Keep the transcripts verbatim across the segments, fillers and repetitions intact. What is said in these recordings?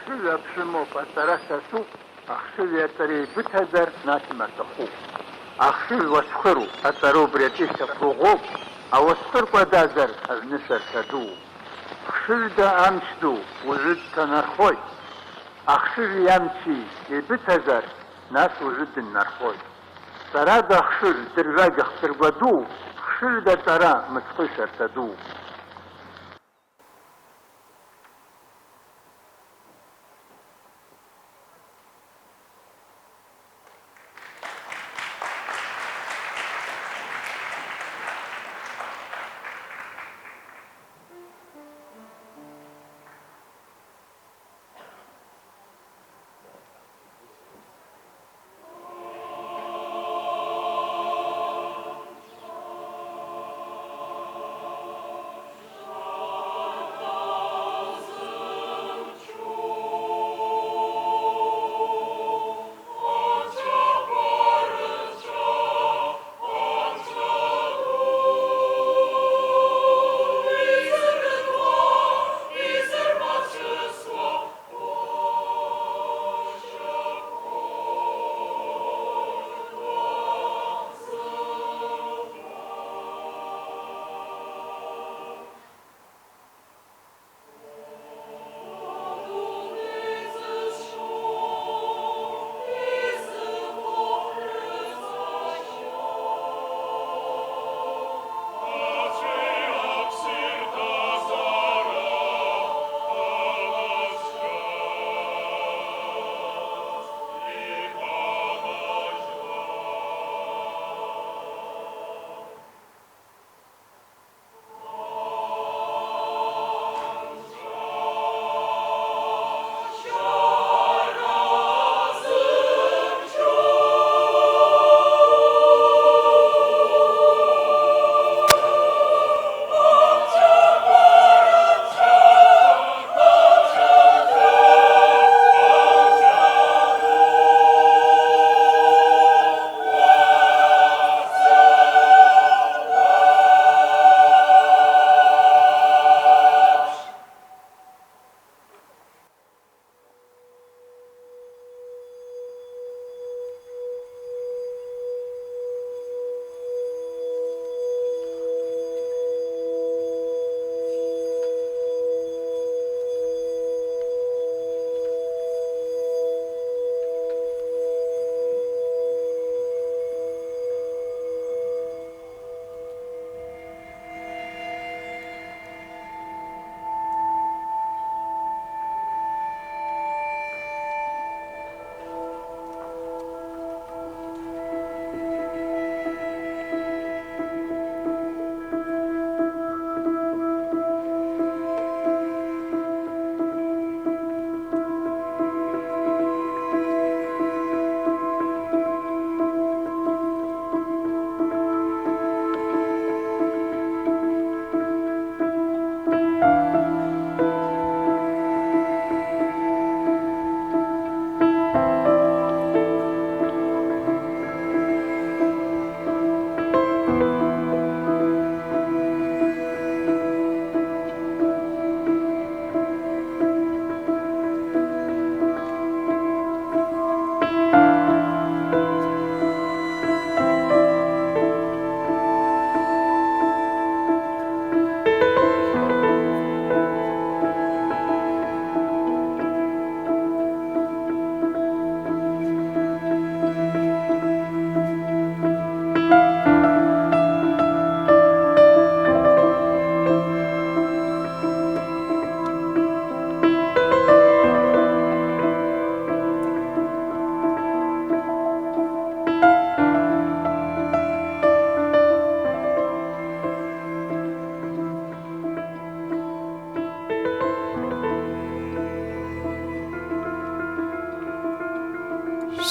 Ахшыҩ аԥшәымоуп, аҵара сасуп, ахшыҩи аҵареи еибыҭазар, нас имаҭәахәуп. Ахшыҩ уасхыруп, аҵара убри атәы ишьақәырӷәӷәоуп, ауасхыр кәадазар, аҩны шәарҭа дууп. Хшыҩда амч ду, уаҩы дҭанархоит. Ахшыҩи амчи еибыҭазар, нас уаҩы дыннархоит. Ҵарада ахшыҩ дырҩегьых дыргәадуу, хшыҩда аҵара мыцхәы ишәарҭа дууп.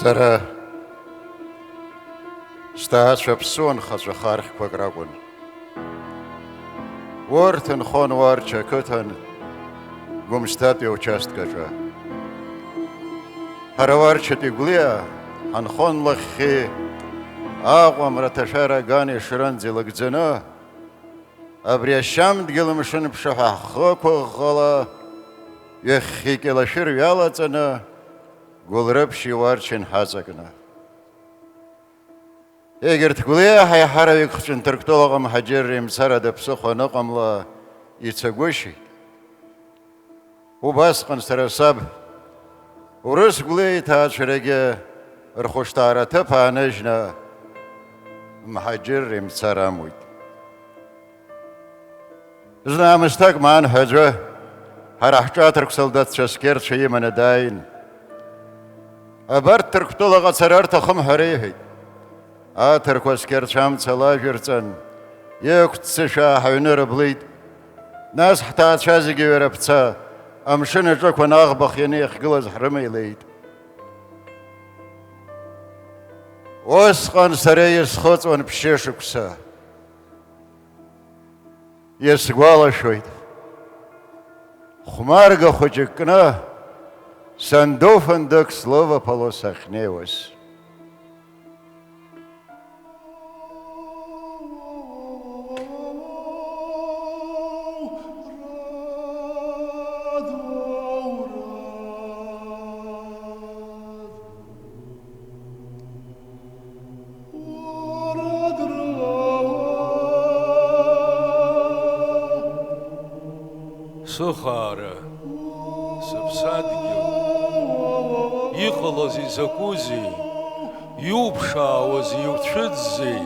Сара сҭаацәа ԥсуа нхацәа хархьқәак ракәын. Урҭ нхон Уарча ақыҭан Гәымсҭатәи аучастк аҿы. Ҳара Уарчатәи Гәлиа ҳанхон лахьхьи, Аҟәа мраҭашәара аган ишранӡа илыгӡаны, абри ашьам дгьыл мшын ԥшаҳәа ҳхықәыӷӷала Ҩахьхьи Кьалашәыр ҩалаҵаны, Гәылрыԥшь иуарчын ҳаҵакны. Егьырҭ Гәлиа ҳаиҳараҩык хцәы Ҭырқәтәылаҟа мҳаџьырра имцарада ԥсыхәа аныҟамла ицагәышьеит. Убасҟан сара саб, Урыс Гәлиа иҭаацәарагьы рхәышҭаара аҭыԥ ааныжьны мҳаџьырра имцар амуит. Зны аамысҭак маан ҳәа аӡәы ҳара ҳҿы аҭырқә солдатцәа аскерцәа иманы дааин, абарҭ Ҭырқәтәылаҟа ацара рҭахым ҳәа реиҳәеит. Аҭырқәа аскерцәа амца лажәырҵан, иқәццышәаа ҳаҩны рыблит. Нас ҳҭаацәа зегьы ҩараԥца, амшын аҿықәан аӷба хианы иахьгылаз ҳрымеилеит. Усҟан сара исхыҵуан ԥшьышықәса. Исгәалашәоит, хәмарга хәыҷык кны, санду фындык слываԥало сахьнеиуаз. Сыхаара, сыԥсадгьыл, иҟалазеи, закәызеи, иуԥшаауазеи, иуцәыӡзеи,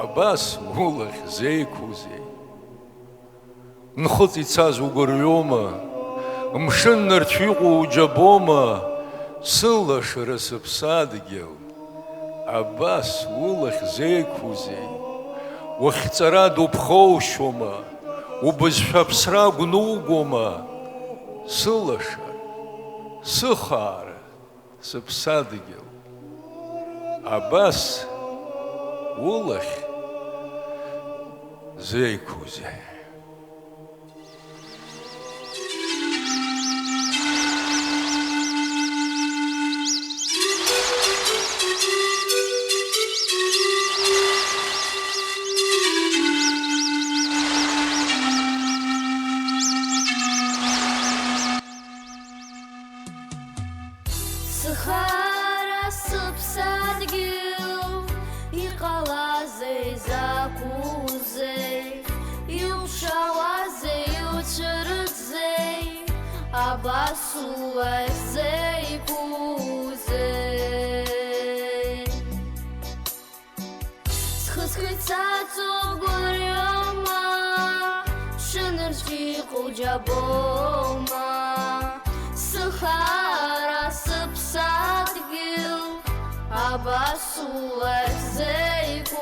абас улахь зеиқәузеи? Нхыҵ ицаз угәырҩома? Мшын нырцә иҟоу уџьабома? Сылашара, сыԥсадгьыл, абас улахь зеиқәузеи? Ухьҵара дуԥхоушьома? Убызшәа аԥсра агәнугома? Сылашара, сыхаара, сыԥсадгьыл, абас улахь зеиқәузеи? Сыхаара, сыԥсадгьыл, иҟалазеи, закәузеи, иуԥшаауазеи, иуцәырыззеи, абас улахь зеиқәузеи? Схы-схы ицаҵо гәырҩома, ԥшынырцә иҟоу џьабома, сыхаара, сыԥсадгьыл, абас улахь зеиқәузеи?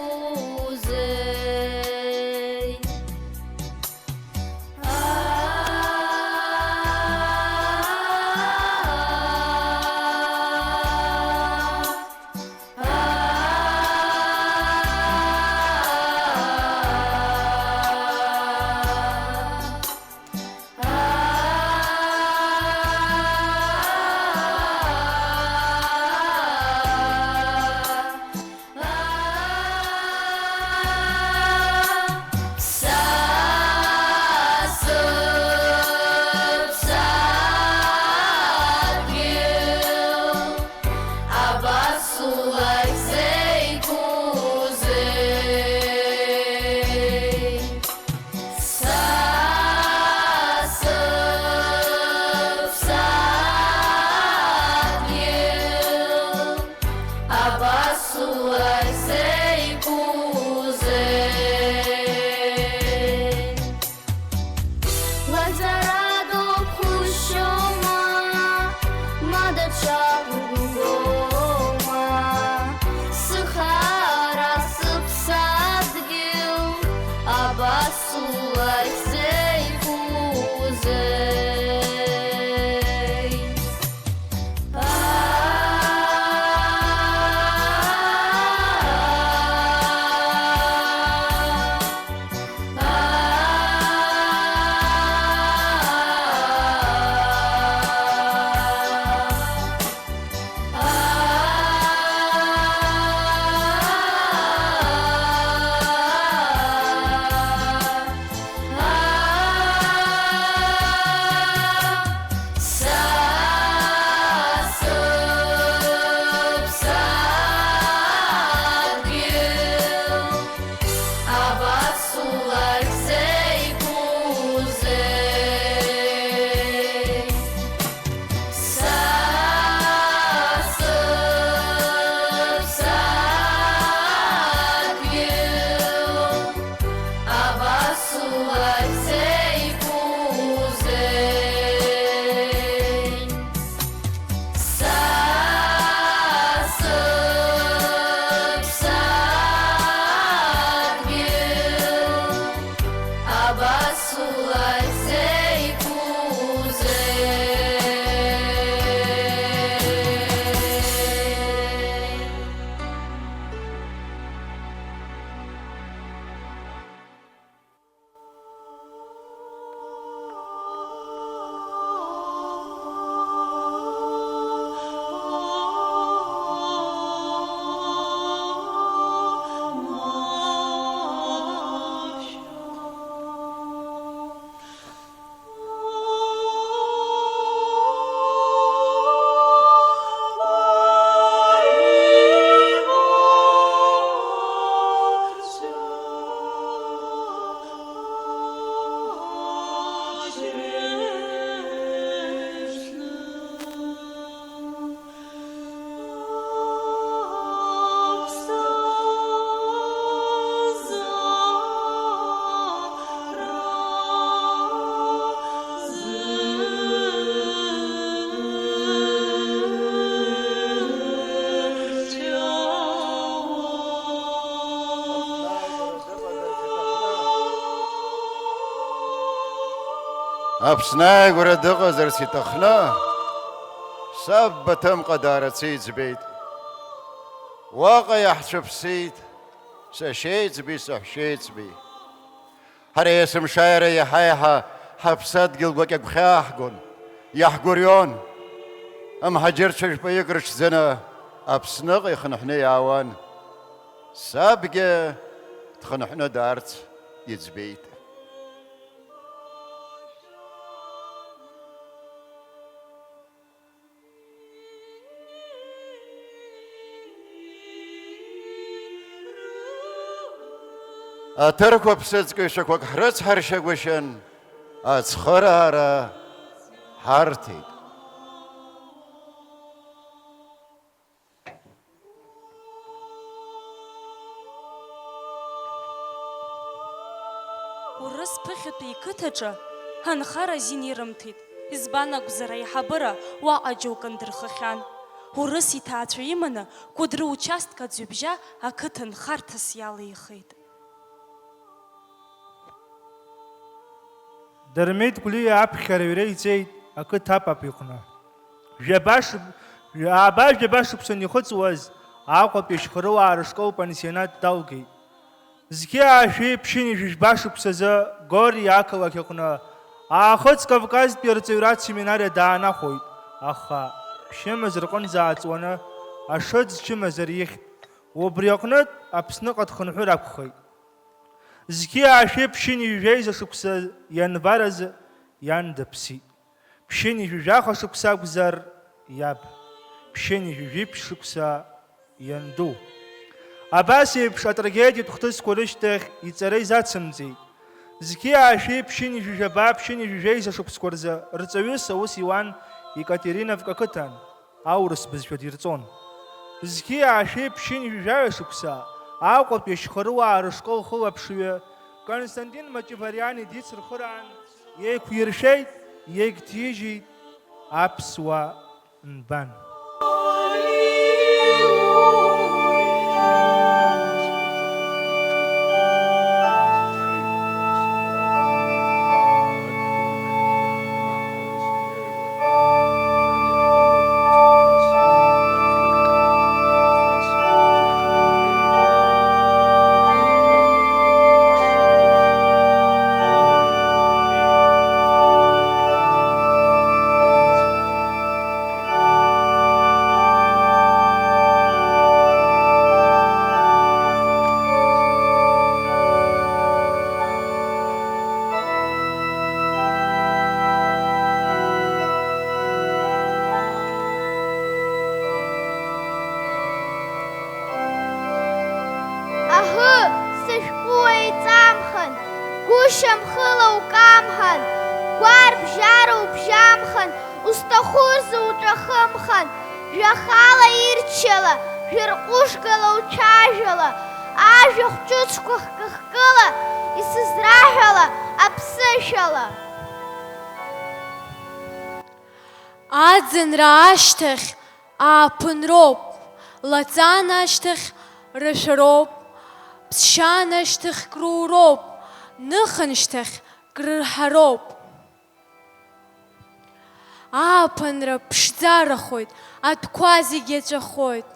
Са сыԥсадгьыл абас улахь зеиқәузеи? Лаҵарадоуп, хәышьома, ма даҽа гәыӷома. Аԥсны ааигәара дыҟазарц иҭахны, саб Баҭымҟа даара ацәа иӡбеит. Уаҟа иаҳцәыԥсит сашьеиҵби саҳәшьеиҵби. Ҳара есымшааира иаҳа-иаҳа ҳаԥсадгьыл гәакьа гәхьааҳгон, иаҳгәырҩон. Амҳаџьырцәа жәпаҩык рыҽӡаны Аԥсныҟа ихынҳәны иаауан. Сабгьы дхынҳәны даарц иӡбеит. Аҭырқәа ԥсыӡкҩцәақәак ҳрыцҳаршьагәышьан, ацхыраара ҳарҭеит. Урыс ԥыхьатәи иқыҭаҿы анхара азин ирымҭеит, избан акәзар, аиҳабыра уаҟа џьоукы ндырхахьан. Урыс иҭаацәа иманы Кәыдры участк аӡҩыбжьа ақыҭа нхарҭас иалихит. Дырмит Гәлиа аԥхьара иҩра иҵеит ақыҭа апап иҟны. Жәаба шықә-, ааба жәаба шықәса анихыҵуаз, Аҟәатәи ашьхарыуаа рышкол пансионат далгеит. Зқьи аашәи ԥшьынҩажәи жәба шықәсазы Гори ақалақь аҟны Аахыҵ Кавказтәи арҵаҩратә семинариа даанахәоит, аха ԥшьымз рҟынӡа ааҵуаны ашыӡ чымазара ихьт. Убри аҟнытә Аԥсныҟа дхынҳәыр акәхеит. Зқьи аашәи ԥшьынҩажәи жәеиза шықәса ианвар азы иан дыԥсит. Ԥшьынҩажәи жәаха шықәса акәзар, иаб. Ԥшьынҩажәи жәиԥшь шықәса ианду. Абас еиԥш атрагедиатә хҭысқәа рышьҭахь иҵара изацымҵеит. Зқьи аашәи ԥшьынҩажәи жәаба, ԥшьынҩажәи жәеиза шықәсқәа рзы рҵаҩыс аус иуан Екатериновка ақыҭан. Аурыс бызшәа дирҵон. Зқьи аашәи ԥшьынҩажәи жәаҩа шықәса Аҟәатәи ашьхарыуаа рышкол хылаԥшҩы Константин Маҷывариани дицырхыраан, еиқәиршәеит, иагьҭижьит аԥсуа нбан. Аҳы, сышәҟәы уеиҵамхан, гәышьамхыла укамҳан, гәарбжьара убжьамхан, узҭаху рзы уҵәахымхан, жәахала ирччала, жәырҟәышгала уцәажәала, ажәа хәҷыцқәа хкы-хкыла исызраҳәала аԥсышәала. Аӡынра ашьҭахь ааԥынроуп, лаҵан ашьҭахь рашәароуп, ԥсшьан ашьҭахь круроуп, ныхыншьҭахь крырҳароуп. Ааԥынра ԥшӡарахоит, атәқәа зегь иаҵәахоит,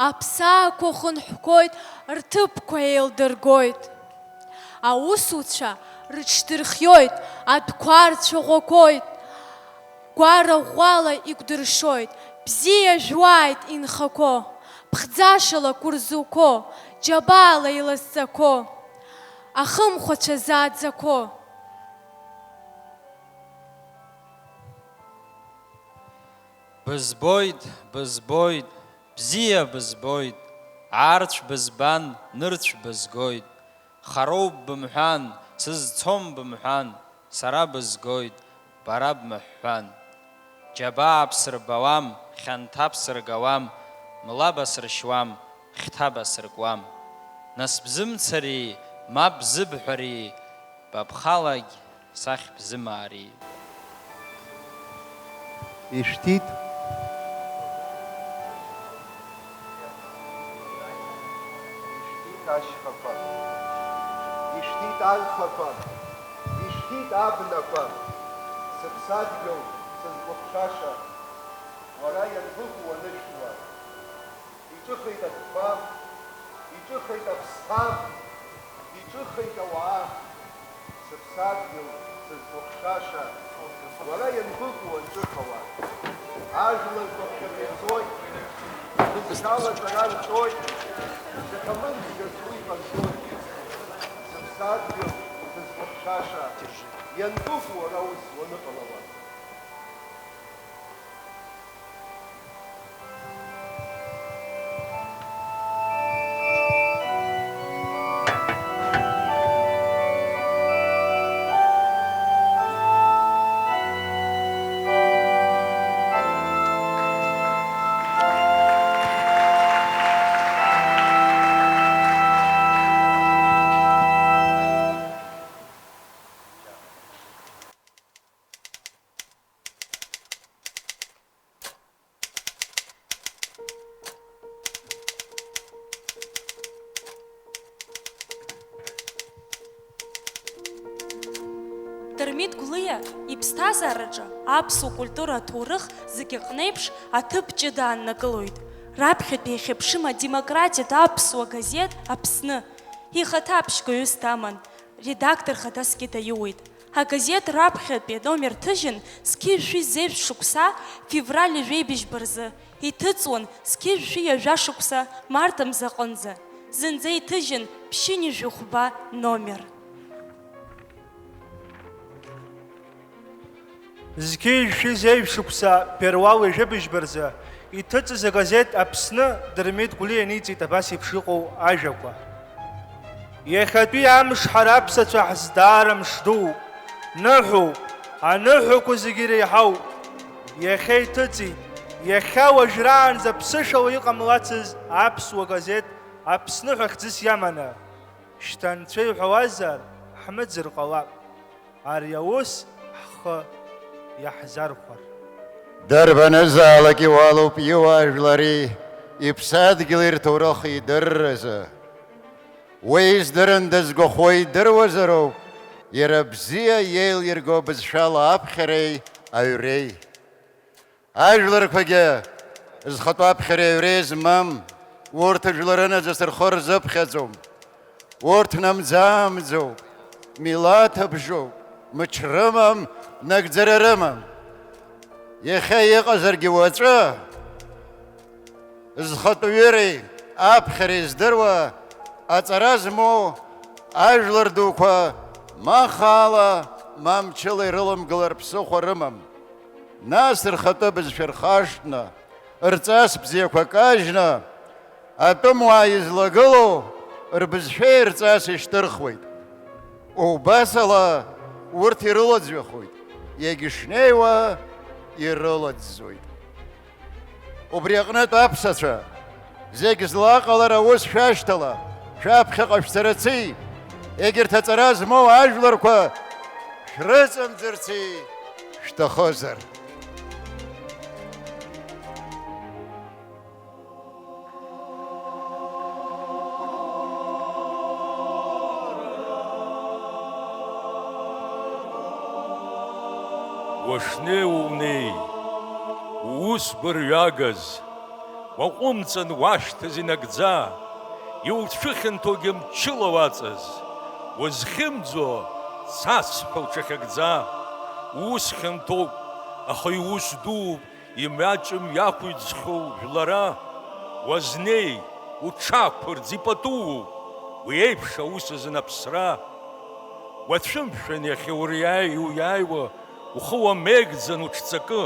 аԥсаақәа хынҳәқәоит, рҭыԥқәа еилдыргоит. Аусуцәа рыҽдырхиоит, атәқәа рцәаӷәақәоит, гәара ӷәӷәала икәдыршоит, бзиа жәуааит инхақәо, ԥхӡашала кәырзуқәо, џьабаала иласӡақәо, ахымхәацәа зааӡақәо. Бызбоит, бызбоит, бзиа бызбоит, аарцә бызбан, нырцә бызгоит. Хароуп бымҳәан, сызцом бымҳәан, сара бызгоит, бара бмыҳәҳәан. Џьабаа бсырбауам, хьанҭа бсыргауам, мла басыршьуам, хьҭа басыркуам. Нас бзымцари, мап бзыбҳәари, ба бхалагь сахь бзымаари. Ишәҭит. Ишәҭит ашьхақәа. Ишәҭит анхақәа. Ишәҭит абнақәа. Сыԥсадгьыл сызкәыхшаша, уара ианбыкәу уанышәҭуа? Иҿыхеит аҭбаа, иҿыхеит аԥсҭа, иҿыхеит ауаа. Сыԥсадгьыл сызкәыхшаша, уара ианбыкәу уанҿыхауа? Ажәлар гәаԥхьыҟа ицоит, зыбжьала аҵара рҵоит, зыҭамыз зегьы ргәы иҟарҵоит. Сыԥсадгьыл сызкәыхшаша, ианбыкәу уара ус уаныҟалауа? Дырмит Гәлиа иԥсҭазаараҿы аԥсуа культура аҭоурых зегьы аҟнеиԥш аҭыԥ ҷыда ааннакылоит. Раԥхьатәи иахьа ԥшыма адемократиатә аԥсуа газеҭ Аԥсны ихаҭа аԥшьгаҩыс даман, редактор хаҭасгьы даиуеит. Агазеҭ раԥхьатәи аномер ҭыжьын зқьи жәшәи зеижә шықәса февраль ҩажәеибыжьба рзы, иҭыҵуан зқьи жәшәи ҩажәа шықәса март мза аҟынӡа. Зынӡа иҭыжьын ԥшьынҩажәи жәохәба номер. Зқьи жәшәи зеижә шықәса февраль ҩажәеибыжьба рзы иҭыҵыз агазеҭ Аԥсны Дырмит Гәлиа ианиҵеит абас еиԥш иҟоу ажәақәа. Иахьатәи амш ҳара аԥсацәа ҳздаара мш дууп, ныҳәоуп, аныҳәақәа зегьы иреиҳауп. Иахьа иҭыҵит, иахьа уажәраанӡа ԥсышәала иҟамлацыз аԥсуа газеҭ Аԥсны ҳәа хьӡыс иаманы. Шьҭа анцәа иҳәауазар, ҳмыӡыр ҟалап. Ари аус ҳхы иаҳзархәар. Дарбанызаалак иуалуп иуаажәлари иԥсадгьыли рҭоурыхи идырразы. Уи издырын дызгәахәуа идыруазароуп, иара бзиа иеилирго бызшәала аԥхьареи аҩреи. Ажәларқәагьы зхатәы аԥхьареи аҩреи змам, урҭ жәларынаӡас рхы рзыԥхьаӡом. Урҭ намӡамӡоуп, милаҭ абжоуп, мыч рымам, нагӡара рымам. Иахьа иҟазаргьы уаҵәы, зхатәҩыреи аԥхьареи здыруа, аҵара змоу ажәлар дуқәа ма хаала, ма мчыла ирылымгалар ԥсыхәа рымам. Нас рхатәы бызшәа рхашҭны, рҵас бзиақәа кажьны, атәымуаа излагылоу рбызшәеи рҵаси шьҭырхуеит. Убасала урҭ ирылаӡҩахоит, иагьышнеиуа ирылаӡӡоит. Убри аҟнытә аԥсацәа, зегь злаҟалара аус шәашьҭала, шәаԥхьаҟа шәцараци, егьырҭ аҵара змоу ажәларқәа шәрыҵамӡырци шәҭахызар. Уашнеиуа унеи, уус гәырҩагаз, уаҟәымҵын уашьҭаз инагӡа, иуцәыхьанҭоугьы мчыла уаҵаз, уазхьымӡо цасҳәа уҽахьагӡа, уус хьанҭоуп, аха иус дууп, имҩаҿ-мҩақәиҵхьоу жәлара, уазнеи, уҽақәырӡ ипату, уи еиԥш аус азын аԥсра. Уацәымшәан иахьа уриааи-, уиааиуа, ухы уамеигӡан уҽҵакы,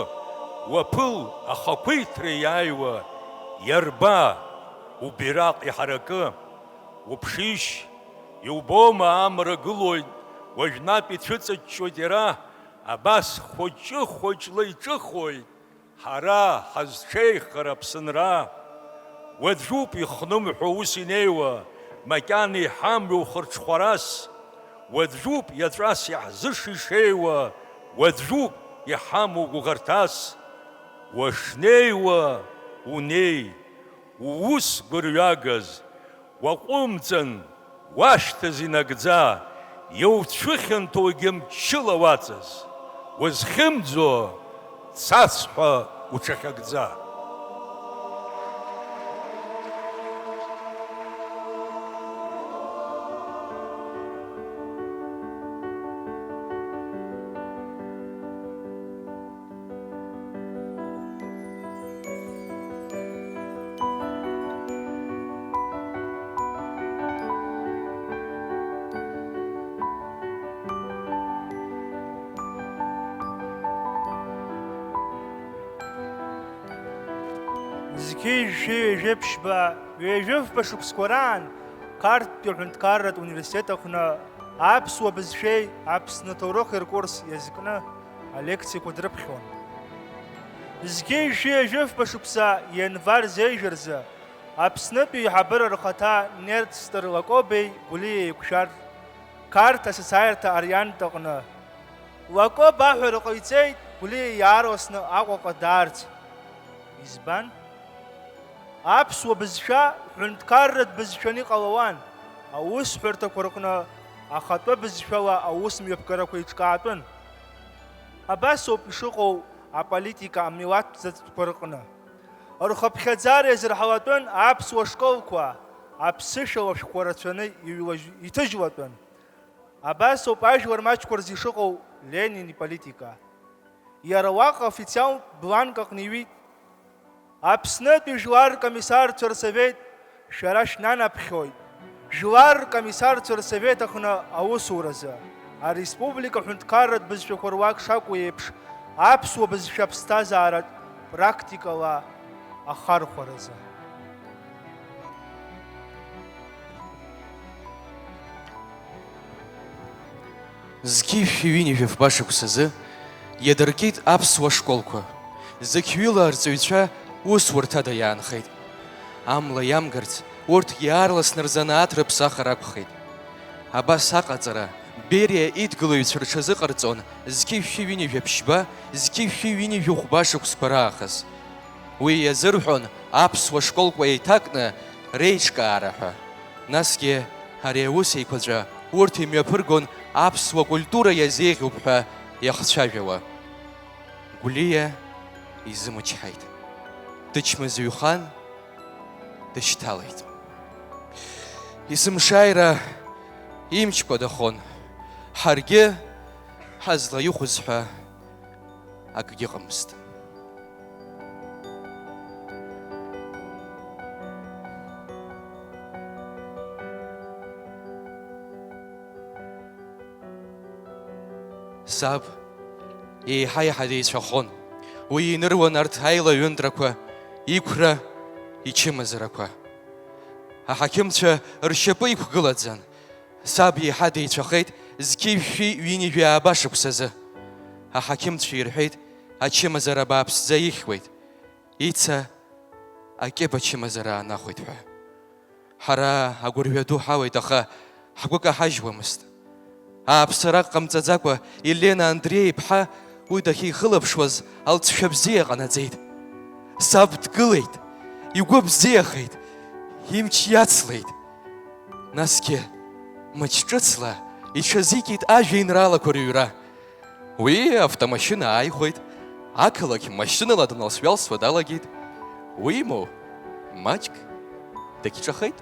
уаԥыл ахақәиҭра иааиуа, иарба убираҟ иҳаракы? Уԥшишь, иубома амра гылоит, уажәнатә ицәыҵыҷҷоит иара, абас хәыҷы-хәыҷла иҿыхоит. Ҳара ҳазҽеихар Аԥсынра. Уаӡәуп ихнымҳәуа ус инеиуа, макьана иҳамҩоу хырҽхәарас. Уаӡәуп иаҵәас иаҳзышишеиуа, уаӡәуп иҳамоу гәыӷырҭас. Уашнеиуа унеи, уус гәырҩагаз, уаҟәымҵын, уашьҭаз инагӡа, иуцәыхьанҭоугьы мчыла уаҵаз. Узхьымӡо цасҳәа уҽахьагӡа. Зқьи жәшәи ҩажәи ԥшьба, ҩажәи фба шықәсқәа раан Қарҭтәи аҳәынҭқарратә университет аҟны аԥсуа бызшәеи Аԥсны аҭоурыхи ркурс иазкны алекциақәа дрыԥхьон. Зқьи жәшәи ҩажәи фба шықәса ианвар зежәа рзы Аԥснытәи аиҳабыра рхаҭа Нерд Стыр Лакобеи Гәлиа еиқәшәартә Қарҭ асасааирҭа Ариант аҟны. Лакоба аҳәара ҟаиҵеит Гәлиа иаарласны Аҟәаҟа даарц. Избан? Аԥсуа бызшәа ҳәынҭқарратә бызшәаны иҟалауан, аусҳәарҭақәа рҟны ахатәы бызшәала аусмҩаԥгарақәа еиҿкаатәын. Абас ауп ишыҟоу аполитика амилаҭтә заҵәқәа рҟны. Рхыԥхьаӡара иазырҳалатәын аԥсуа школқәа, аԥсышәала ашәҟәқәа рацәаны иҩлажь-, иҭыжьлатәын. Абас ауп ажәлар маҷқәа рзы ишыҟоу Ленин иполитика. Иара уаҟа официалтә бланк аҟны иҩит. Аԥснытәи жәлар ркомиссарцәа рсовет шәара шәнанаԥхьоит. Жәлар ркомиссарцәа рсовет аҟны аусуразы, ареспублика ҳәынҭқарратә бызшәақәа руак шакәу еиԥш, аԥсуа бызшәа аԥсҭазааратә практикала ахархәаразы. Зқьи жәшәи ҩынҩажәи фба шықәсазы иадыркит аԥсуа школқәа. Зықьҩыла арҵаҩцәа усурҭада иаанхеит. Амла иамгарц, урҭ иаарласны рзанааҭ рыԥсахыр акәхеит. Абас аҟаҵара Бериа идгылаҩцәа рҽазыҟарҵон зқьи жәшәи ҩынҩажәи ԥшьба, зқьи жәшәи ҩынҩажәи хәба шықәсқәа раахыс. Уи иазырҳәон аԥсуа школқәа еиҭакны реиҿкаара ҳәа. Насгьы ари аус еиқәаҵәа урҭ имҩаԥыргон аԥсуа культура иазеиӷьуп ҳәа иахцәажәауа. Гәлиа изымычҳаит. Дычмазаҩхан, дышьҭалеит. Есымшааира имчқәа дахон, ҳаргьы ҳазлаихәыз ҳәа акгьы ыҟамызт. Саб еиҳа-еиҳа деицәахон. Уи иныруан арҭ аилаҩынтрақәа, иқәра, ичымазарақәа. Аҳақьымцәа ршьапы иқәгылаӡан. Саб еиҳа деицәахеит зқьи жәшәи ҩынҩажәи ааба шықәсазы. Аҳақьымцәа ирҳәеит, ачымазара бааԥсӡа ихьуеит. Ица акьыба чымазара аанахәеит ҳәа. Ҳара агәырҩа ду ҳауеит, аха ҳгәы каҳажьуамызт. Ааԥсарак ҟамҵаӡакәа Елена Андреи-иԥҳа уи дахьихылаԥшуаз алҵшәа бзиа ҟанаҵеит. Саб дгылеит, игәы бзиахеит, имч иацлеит. Насгьы, мыч ҿыцла иҽазикит ажәеинраалақәа рыҩра. Уи автомашьына ааихәеит, ақалақь машьынала дналсҩалсуа далагеит. Уимоу, маҷк дагьҿахеит.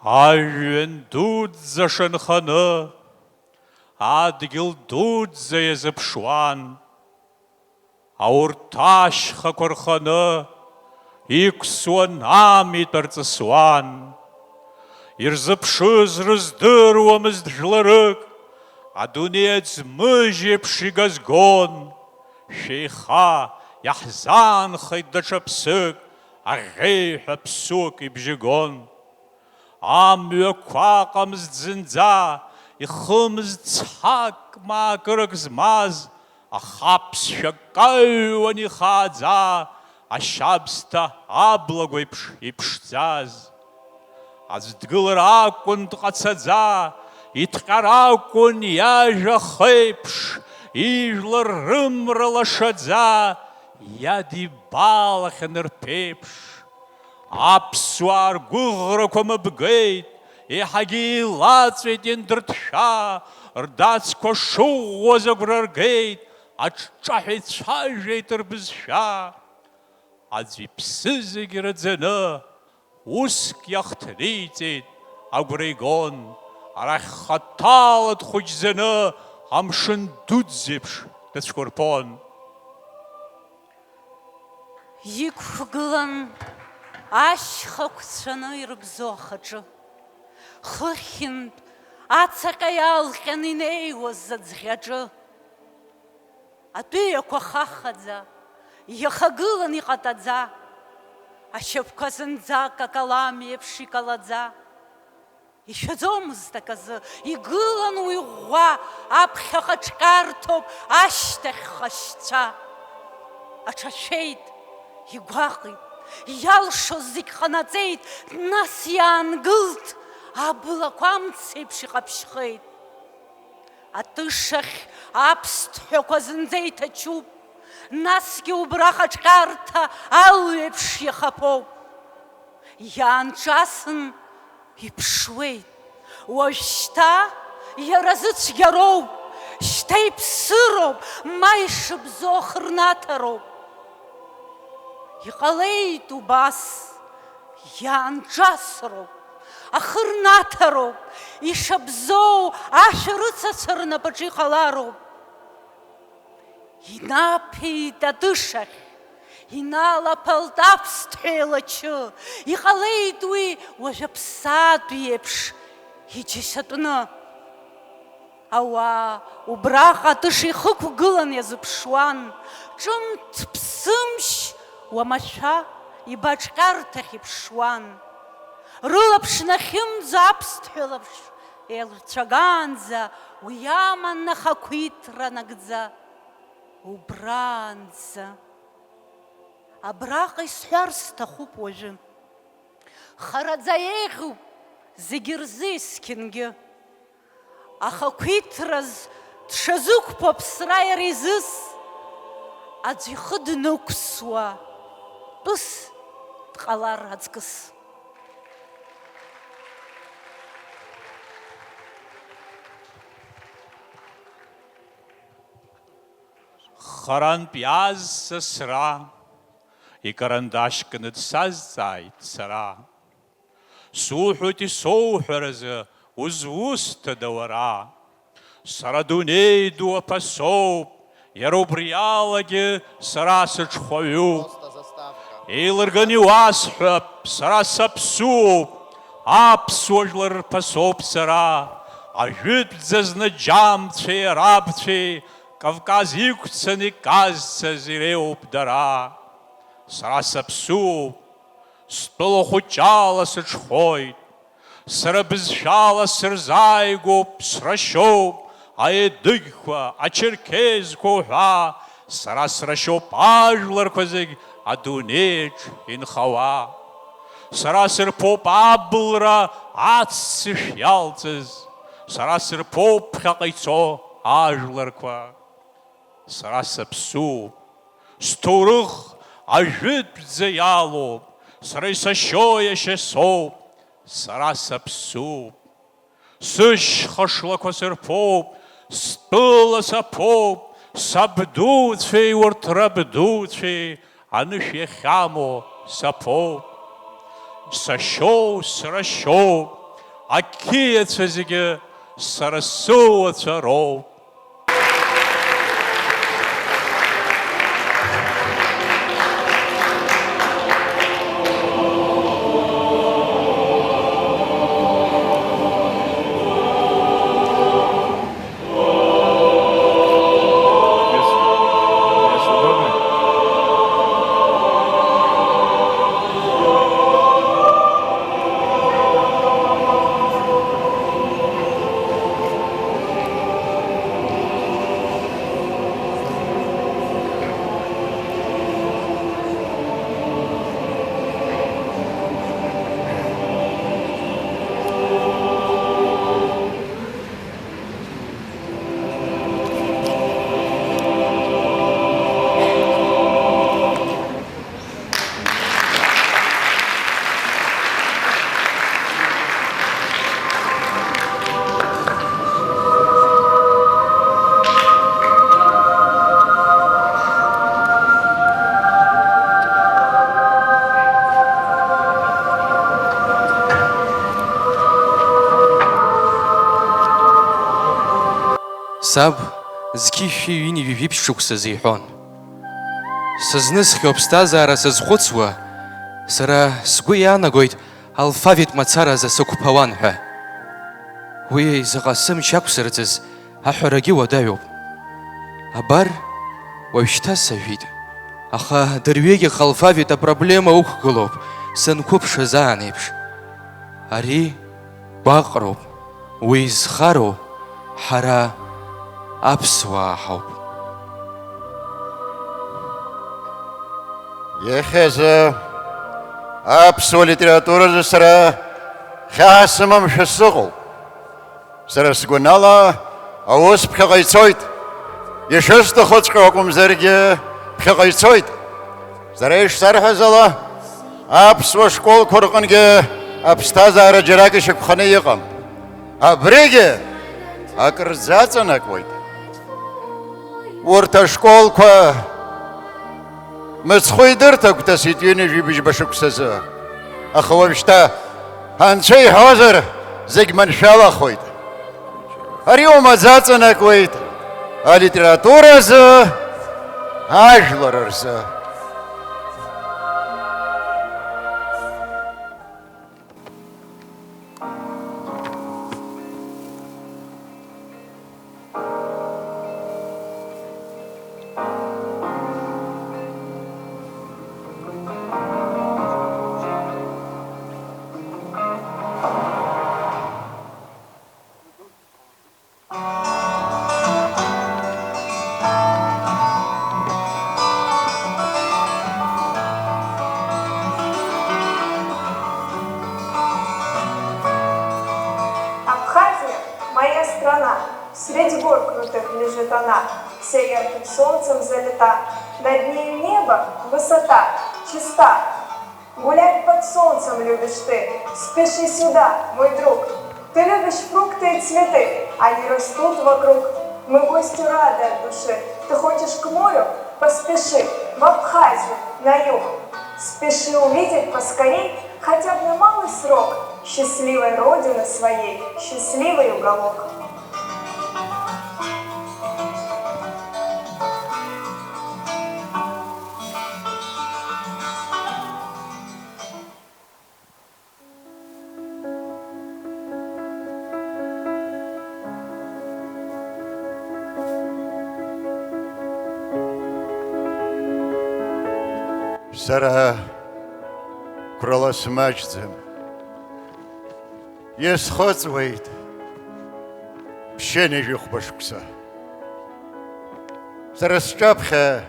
Ажәҩан дуӡӡа шанханы, адгьыл дуӡӡа иазыԥшуан. Аурҭ ашьхақәа рханы иқәсуан, амитә арҵысуан. Ирзыԥшыз рыздыруамызт жәларык, адунеи аӡмыжь еиԥш игазгон. Шәеиха, иаҳзаанхеит даҽа ԥсык, аӷьеҩҳәа ԥсуак ибжьы гон. Амҩақәа ыҟамызт зынӡа, ихымыз цҳак ма акырак змаз, аха аԥсшәа каҩуан ихааӡа, ашьабсҭа аблагә еиԥш иԥшӡаз. Аӡә дгылар акәын дҟацаӡа, иҭҟьар акәын иажәа хеиԥш, ижәлар рымра лашаӡа иадибалахьан рԥеиԥш. Аԥсуаа ргәыӷрақәа мыбгеит, еиҳагьы еилаҵәеит иандырҭшәа, рдацқәа шыӷәӷәаз агәра ргеит, аҿҿаҳәа ицәажәеит рбызшәа. Аӡә иԥсы зегь раӡаны, уск иахҭниҵеит, агәра игон, арахь хаҭала дхәыҷӡаны амшын дуӡӡеиԥш дацәқәырԥон. Иқәгылан ашьхақәцәаны ирыбзоу ахаҿы, хыхьынтә ацаҟьа иалҟьаны инеиуаз аӡӷьаҿы. Атәыҩақәа хахаӡа, иахагылан иҟатаӡа, ашьапқәа зынӡак акалам еиԥш икалаӡа. Ишәаӡомызт аказы, игылан уи ӷәӷәа, аԥхьаҟа ҿҟьарҭоуп, ашьҭахьҟа шьцәа. Аҽашәеит, игәаҟит, иалшоз зегь ҟанаҵеит, нас иаангылт, абылақәа амцеиԥш иҟаԥшьхеит. Атышахь аԥсҭҳәақәа зынӡа иҭачуп, насгьы убраҟа ҿҟьарҭа алҩеиԥш иахаԥоуп. Иаанҿасын, иԥшуеит. Уажәшьҭа иара зыцәгьароуп, шьҭа иԥсыроуп, ма ишыбзоу ахырнаҭароуп. Иҟалеит убас, иаанҿасроуп, ахырнаҭароуп, ишабзоу ашәарыцацәа рнапаҿы иҟалароуп. Инаԥеит атышахь, иналаԥалт аԥсҭҳәа еилачы, иҟалеит уи уажә аԥсаатә иеиԥш иџьашьатәны. Ауаа убраҟа атыша ихықәгылан иазыԥшуан, ҿымҭ-ԥсымшь уамашәа ибаҿҟьарҭахь иԥшуан. Рылаԥш нахьымӡо аԥсҭҳәа лаԥш еилырцәагаанӡа уи аман ахақәиҭра нагӡа, убраанӡа. Абраҟа исҳәар сҭахуп уажәы. Хараӡа еиӷьуп зегьы рзы есқьынгьы. Ахақәиҭраз дшазықәԥо аԥсра иара изыс, аӡә ихы днықәсуа тәыс дҟалар аҵкыс. Харантә иааз сасра, икарандаш кны дсазҵааит сара. Суҳәоит исоуҳәаразы, узусҭада уара? Сара дунеи ду аԥа соуп, иара убри алагьы сара сыҽхәаҩуп. Еилырганы иуасҳәап, сара саԥсуоуп, аԥсуа жәлар рԥа соуп сара. Ажәытәӡа зны џьамцәеи арабцәеи Кавказ иқәцаны иказцаз иреиуоуп дара. Сара саԥсуоуп, стәыла хәыҷала сыҽхәоит. Сара бызшәала сырзааигәоуп, срашьоуп, аедыгьқәа, ачерқьезқәа уҳәа, сара срашьоуп ажәларқәа зегь адунеиаҿ инхауа. Сара сырԥоуп абылра аццышә иалҵыз, сара сырԥоуп ԥхьаҟа ицо ажәларқәа. Сара саԥсуоуп, сҭоурых ажәытәӡа иалоуп, сара исашьо иашьа соуп, сара саԥсуоуп. Сышьха шлақәа сырԥоуп, стәыла саԥоуп, сабдуцәеи урҭ рабдуцәеи анышә иахьамоу саԥоуп. Сашьоу, срашьоуп, Ақьиацәа зегьы сара сыуацәа роуп. Саб, зқьи шәи ҩынҩажәи жәиԥшь шықәсазы иҳәон. Сызнысхьоу аԥсҭазаара сазхәыцуа, сара сгәы иаанагоит алфавит мацаразы сықәԥауан ҳәа. Уи заҟа сымч ақәсырӡыз аҳәарагьы уадаҩуп. Абар, уажәшьҭа сажәит, аха дырҩегьых алфавит апроблема ықәгылоуп, санқәыԥшыз аан еиԥш. Ари гәаҟроуп, уи зхароу ҳара аԥсуаа ҳауп. Иахьазы аԥсуа литературазы сара хьаа сымамшәа сыҟоуп. Сара сгәанала, аус ԥхьаҟа ицоит. Ишысҭахыҵәҟьоу акәымзаргьы, ԥхьаҟа ицоит. Сара ишсарҳәаз ала, аԥсуа школқәа рҟынгьы аԥсҭазаара џьарак ишьақәханы иҟам. Абригьы акыр заҵанакуеит. Урҭ ашколқәа мыцхәы идырҭ агәҭасит ҩынҩажәи быжьба шықәсазы. Аха уажәшьҭа, анцәа иҳәозар, зегь маншәалахоит. Ари умаӡа аҵанакуеит алитературазы, ажәлар рзы. Абхазия, моя страна, средь гор крутых лежит она, вся ярким солнцем залита, над нею небо, высота, чиста. Гулять под солнцем любишь ты, спеши сюда, мой друг. Ты любишь фрукты и цветы, они растут вокруг. Мы гостю рады от души, ты хочешь к морю? Поспеши в Абхазию, на юг. Спеши увидеть поскорей, хотя бы на малый срок, счастливой родины своей, счастливый уголок. Сара қәрала смаҷӡам. Исхыҵуеит ԥшьынҩажәи хәба шықәса. Сара сҿаԥхьа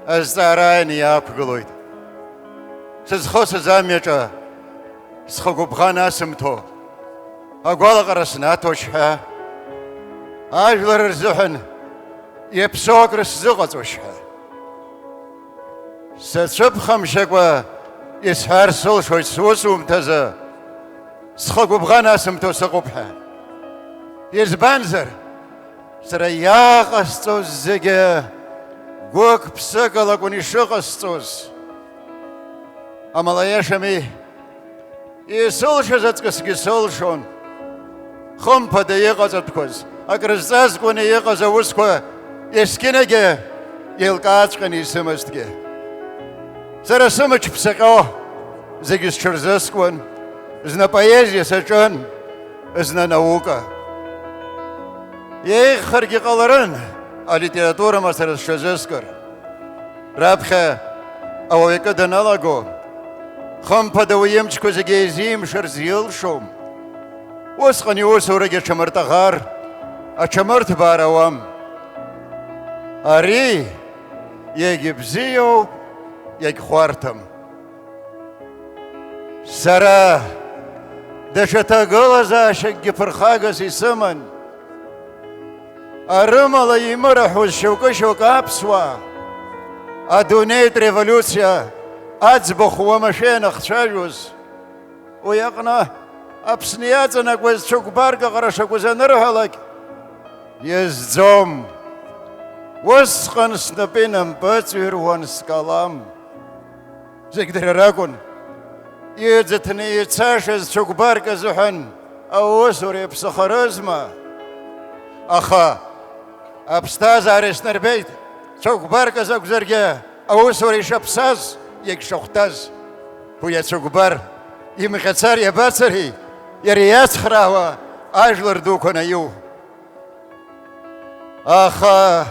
азҵаара ааины иаақәгылоит. Сызхысыз амҩаҿы схы гәыбӷан асымҭо, агәалаҟара снаҭошь ҳәа, ажәлар рзыҳәан иаԥсоу акры сзыҟаҵошь ҳәа. Сацәыԥхамшьакәа исҳәар сылшоит сусумҭазы схы гәыбӷан асымҭо сыҟоуп ҳәа. Избанзар, сара иааҟасҵоз зегьы гәык-ԥсыкала акәын ишыҟасҵоз. Амала, иашами, исылшаз аҵкысгьы сылшон, Хымԥада иҟаҵатәқәаз, акрызҵазкуаны иҟаз аусқәа есқьынагьы еилкааҵәҟьаны исымазҭгьы. Сара сымч ԥсаҟьо зегьы сҽырзыскуан, зны поезиа саҿын, зны наука. Еиӷьхаргьы ҟаларын алитература мацара сҽазыскыр. Раԥхьа ауаҩ акы даналаго, хымԥада уи имчқәа зегьы еизимшарц илшом. Усҟан иусурагьы аҽамыртаӷар, аҽамырҭбаар ауам. Ари иагьыбзиоуп, иагьхәарҭам. Сара даҽа ҭагылазаашьакгьы ԥырхагас исыман. Арымала имырҳәоз шьоукы-шьоукы аԥсуаа, адунеитә револиуциа аӡбахә уамашәа ианахцәажәоз, уи аҟны Аԥсны иаҵанакуаз цәыкәбарк аҟара шакәыз анырҳәалак, иазӡом. Усҟан снапы инампыҵҩыруан скалам. Зегь дара ракәын. Иӡыҭны ицашаз цәыкәбарк азыҳәан аусура иаԥсахарызма? Аха аԥсҭазаара снарбеит, цәыкәбарк азы акәзаргьы аусура ишаԥсаз, иагьшахәҭаз. Уи ацәыкәбар имҟьацар иабацари, иара иацхраауа ажәлар дуқәа наиу. Аха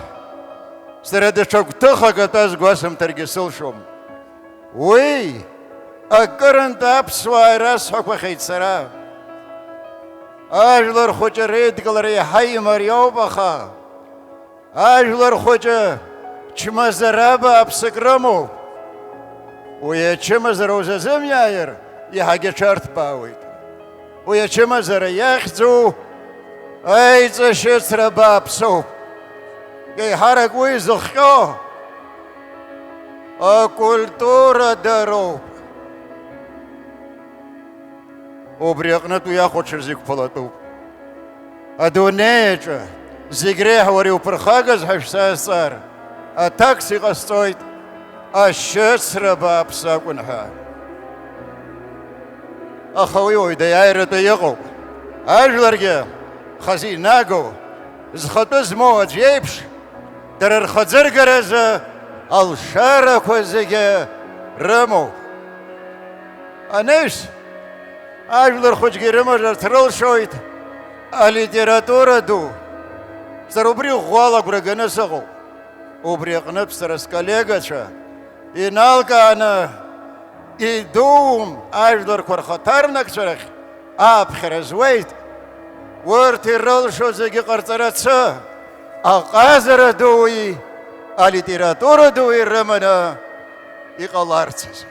сара даҽа гәҭыхак атәаз гәасымҭаргьы сылшом. Уи акырынтә аԥсуаа ирасҳәақәахьеит сара. Ажәлар хәыҷы реидкылара иаҳа имариоуп, аха ажәлар хәыҷы чмазара бааԥсык рымоуп. Уи ачымазара узазымиааир, иаҳагьы аҽарҭбаауеит. Уи ачымазара иахьӡу аиҵашьыцра бааԥсуп. Еиҳарак уи зыхҟьо акультура дароуп. Убри аҟнытә уи ахәаҽырзы иқәԥалатәуп. Адунеи аҿы зегь реиҳа уара иуԥырхагаз ҳәа шәсазҵаар, аҭакс иҟасҵоит, ашьыцра бааԥс акәын ҳәа. Аха уи уаҩ даиааиратәы иҟоуп. Ажәларгьы хазы инагоу, зхатәы змоу аӡә иеиԥш, дара рхаӡыргаразы алшарақәа зегьы рымоуп. Анышә, ажәлар хәыҷгьы ирымазарц рылшоит алитература ду. Сара убри ӷәӷәала агәра ганы сыҟоуп. Убри аҟнытә сара сколлегацәа иналкааны идуум ажәларқәа рхаҭарнакцәа рахь ааԥхьара зуеит. Урҭ ирылшо зегьы ҟарҵарацы, аҟазара дуи алитература дуи рыманы иҟаларц азы.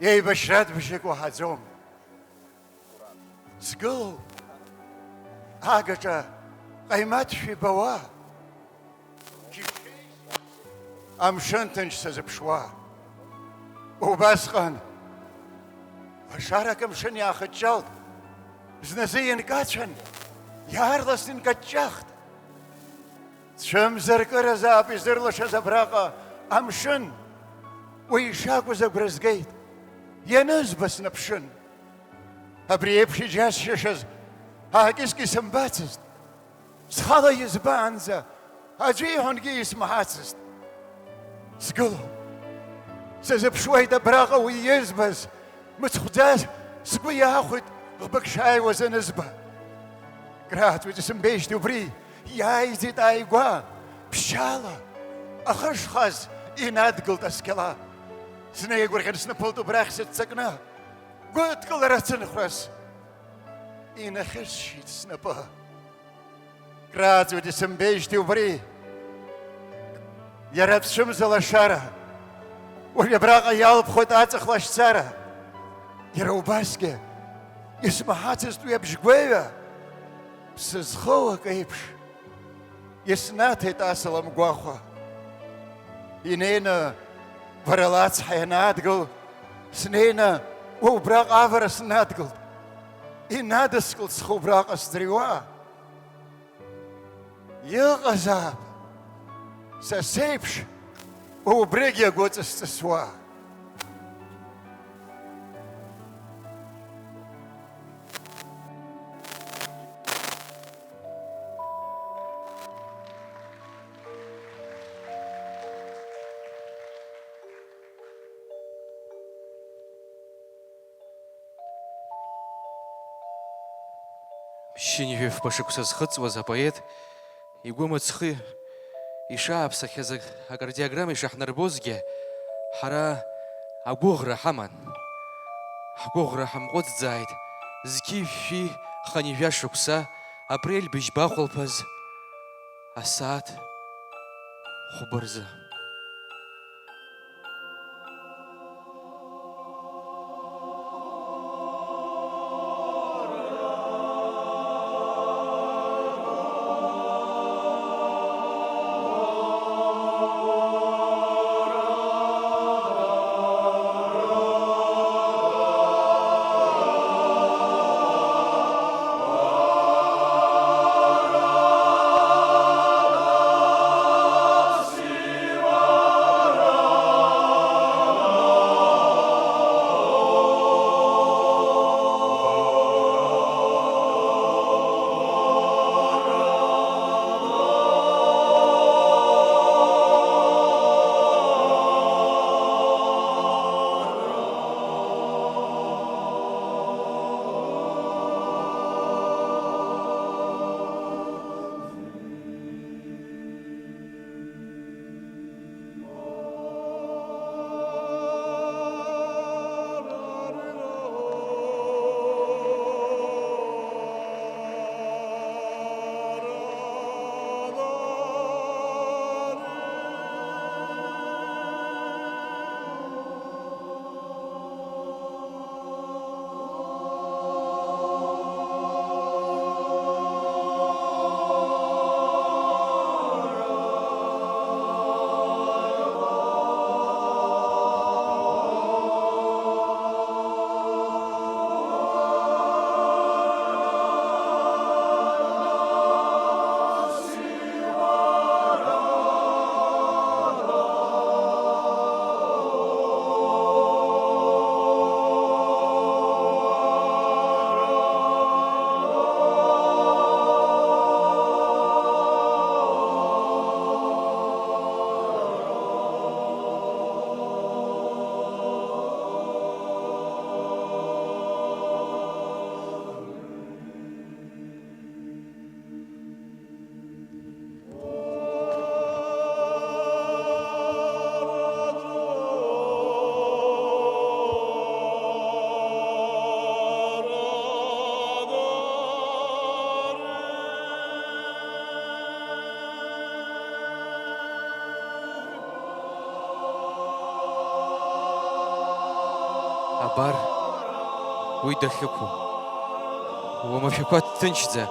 Еибашьратә бжьык уаҳаӡом. Сгылоуп агаҿа ҟаимаҭшәа ибауа. Амшын ҭынч сазыԥшуа. Убасҟан лашарак амшын иаахыҷҷалт. Зназы инкацәан, иаарласны инкаҷҷахт. Цәымзаркыразаап изырлашаз абраҟа амшын. Уи ишакәыз агәра згеит. Ианызба снаԥшын. Абри еиԥш иџьасшьашаз аакьыскьы сымбацызт. Схала избаанӡа аӡәы иҳәонгьы исмаҳацызт. Сгылоуп. Сазыԥшуеит абраҟа уи избаз. Мыцхәӡа сгәы иаахәеит ӷбык шааиуаз анызба. Крааҵуеит исымбеижьҭеи убри. Иааиӡеит ааигәа, ԥшьаала ахы шхаз инадгылт асқьала. Снеигәырӷьан снаԥылт убрахь сыццакны. Гәыдкылара ацынхәрас инахьысшьит снапы. Крааҵуеит исымбеижьҭеи убри. Иара дцәымза лашара. Уажә абраҟа иалԥхоит аҵых лашьцара. Иара убасгьы исмаҳацызт уи абжьгәеҩа. Сызхоу акы еиԥш. Иснаҭеит асалам гәахәа. Инеины бара лацҳа ианаадгыл, снеины уа убраҟа авара снадгылт. Инадыскылт схы убраҟа сӡырҩуа. Иҟазаап, са сеиԥш, уа убригьы агәы ҵыс-ҵысуа. Ԥшьынҩажәи фба шықәса зхыҵуаз апоет игәы мыцхәы ишааԥсахьаз ак-, акардиограмма ишаҳнарбозгьы, ҳара агәыӷра ҳаман. Ҳгәыӷра ҳамҟәыҵӡааит зқьи жәшәи хынҩажәа шықәса апрель быжьба ахәылԥаз асааҭ хәба рзы. Абар, уи дахьықәу. Уамашәақәа дҭынчӡа,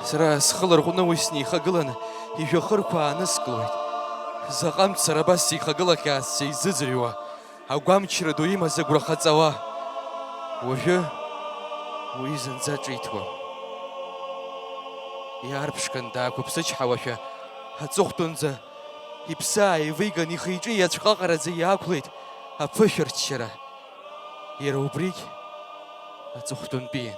сара схы ларҟәны уи снеихагыланы, ижәҩахырқәа ааныскылоит. Заҟа мцара абас сеихагылахьааз сеизыӡырҩуа, агәамчра ду имаз агәра хаҵауа. Уажәы уи зынӡа ҿиҭуам. Иаарԥшқан даақәыԥсычҳауашәа, аҵыхәтәанӡа иԥсы ааивиган, ихы-иҿы иацәҟаҟараӡа иаақәлеит аԥышәырччара. Иара убригь аҵыхәтәантәиин.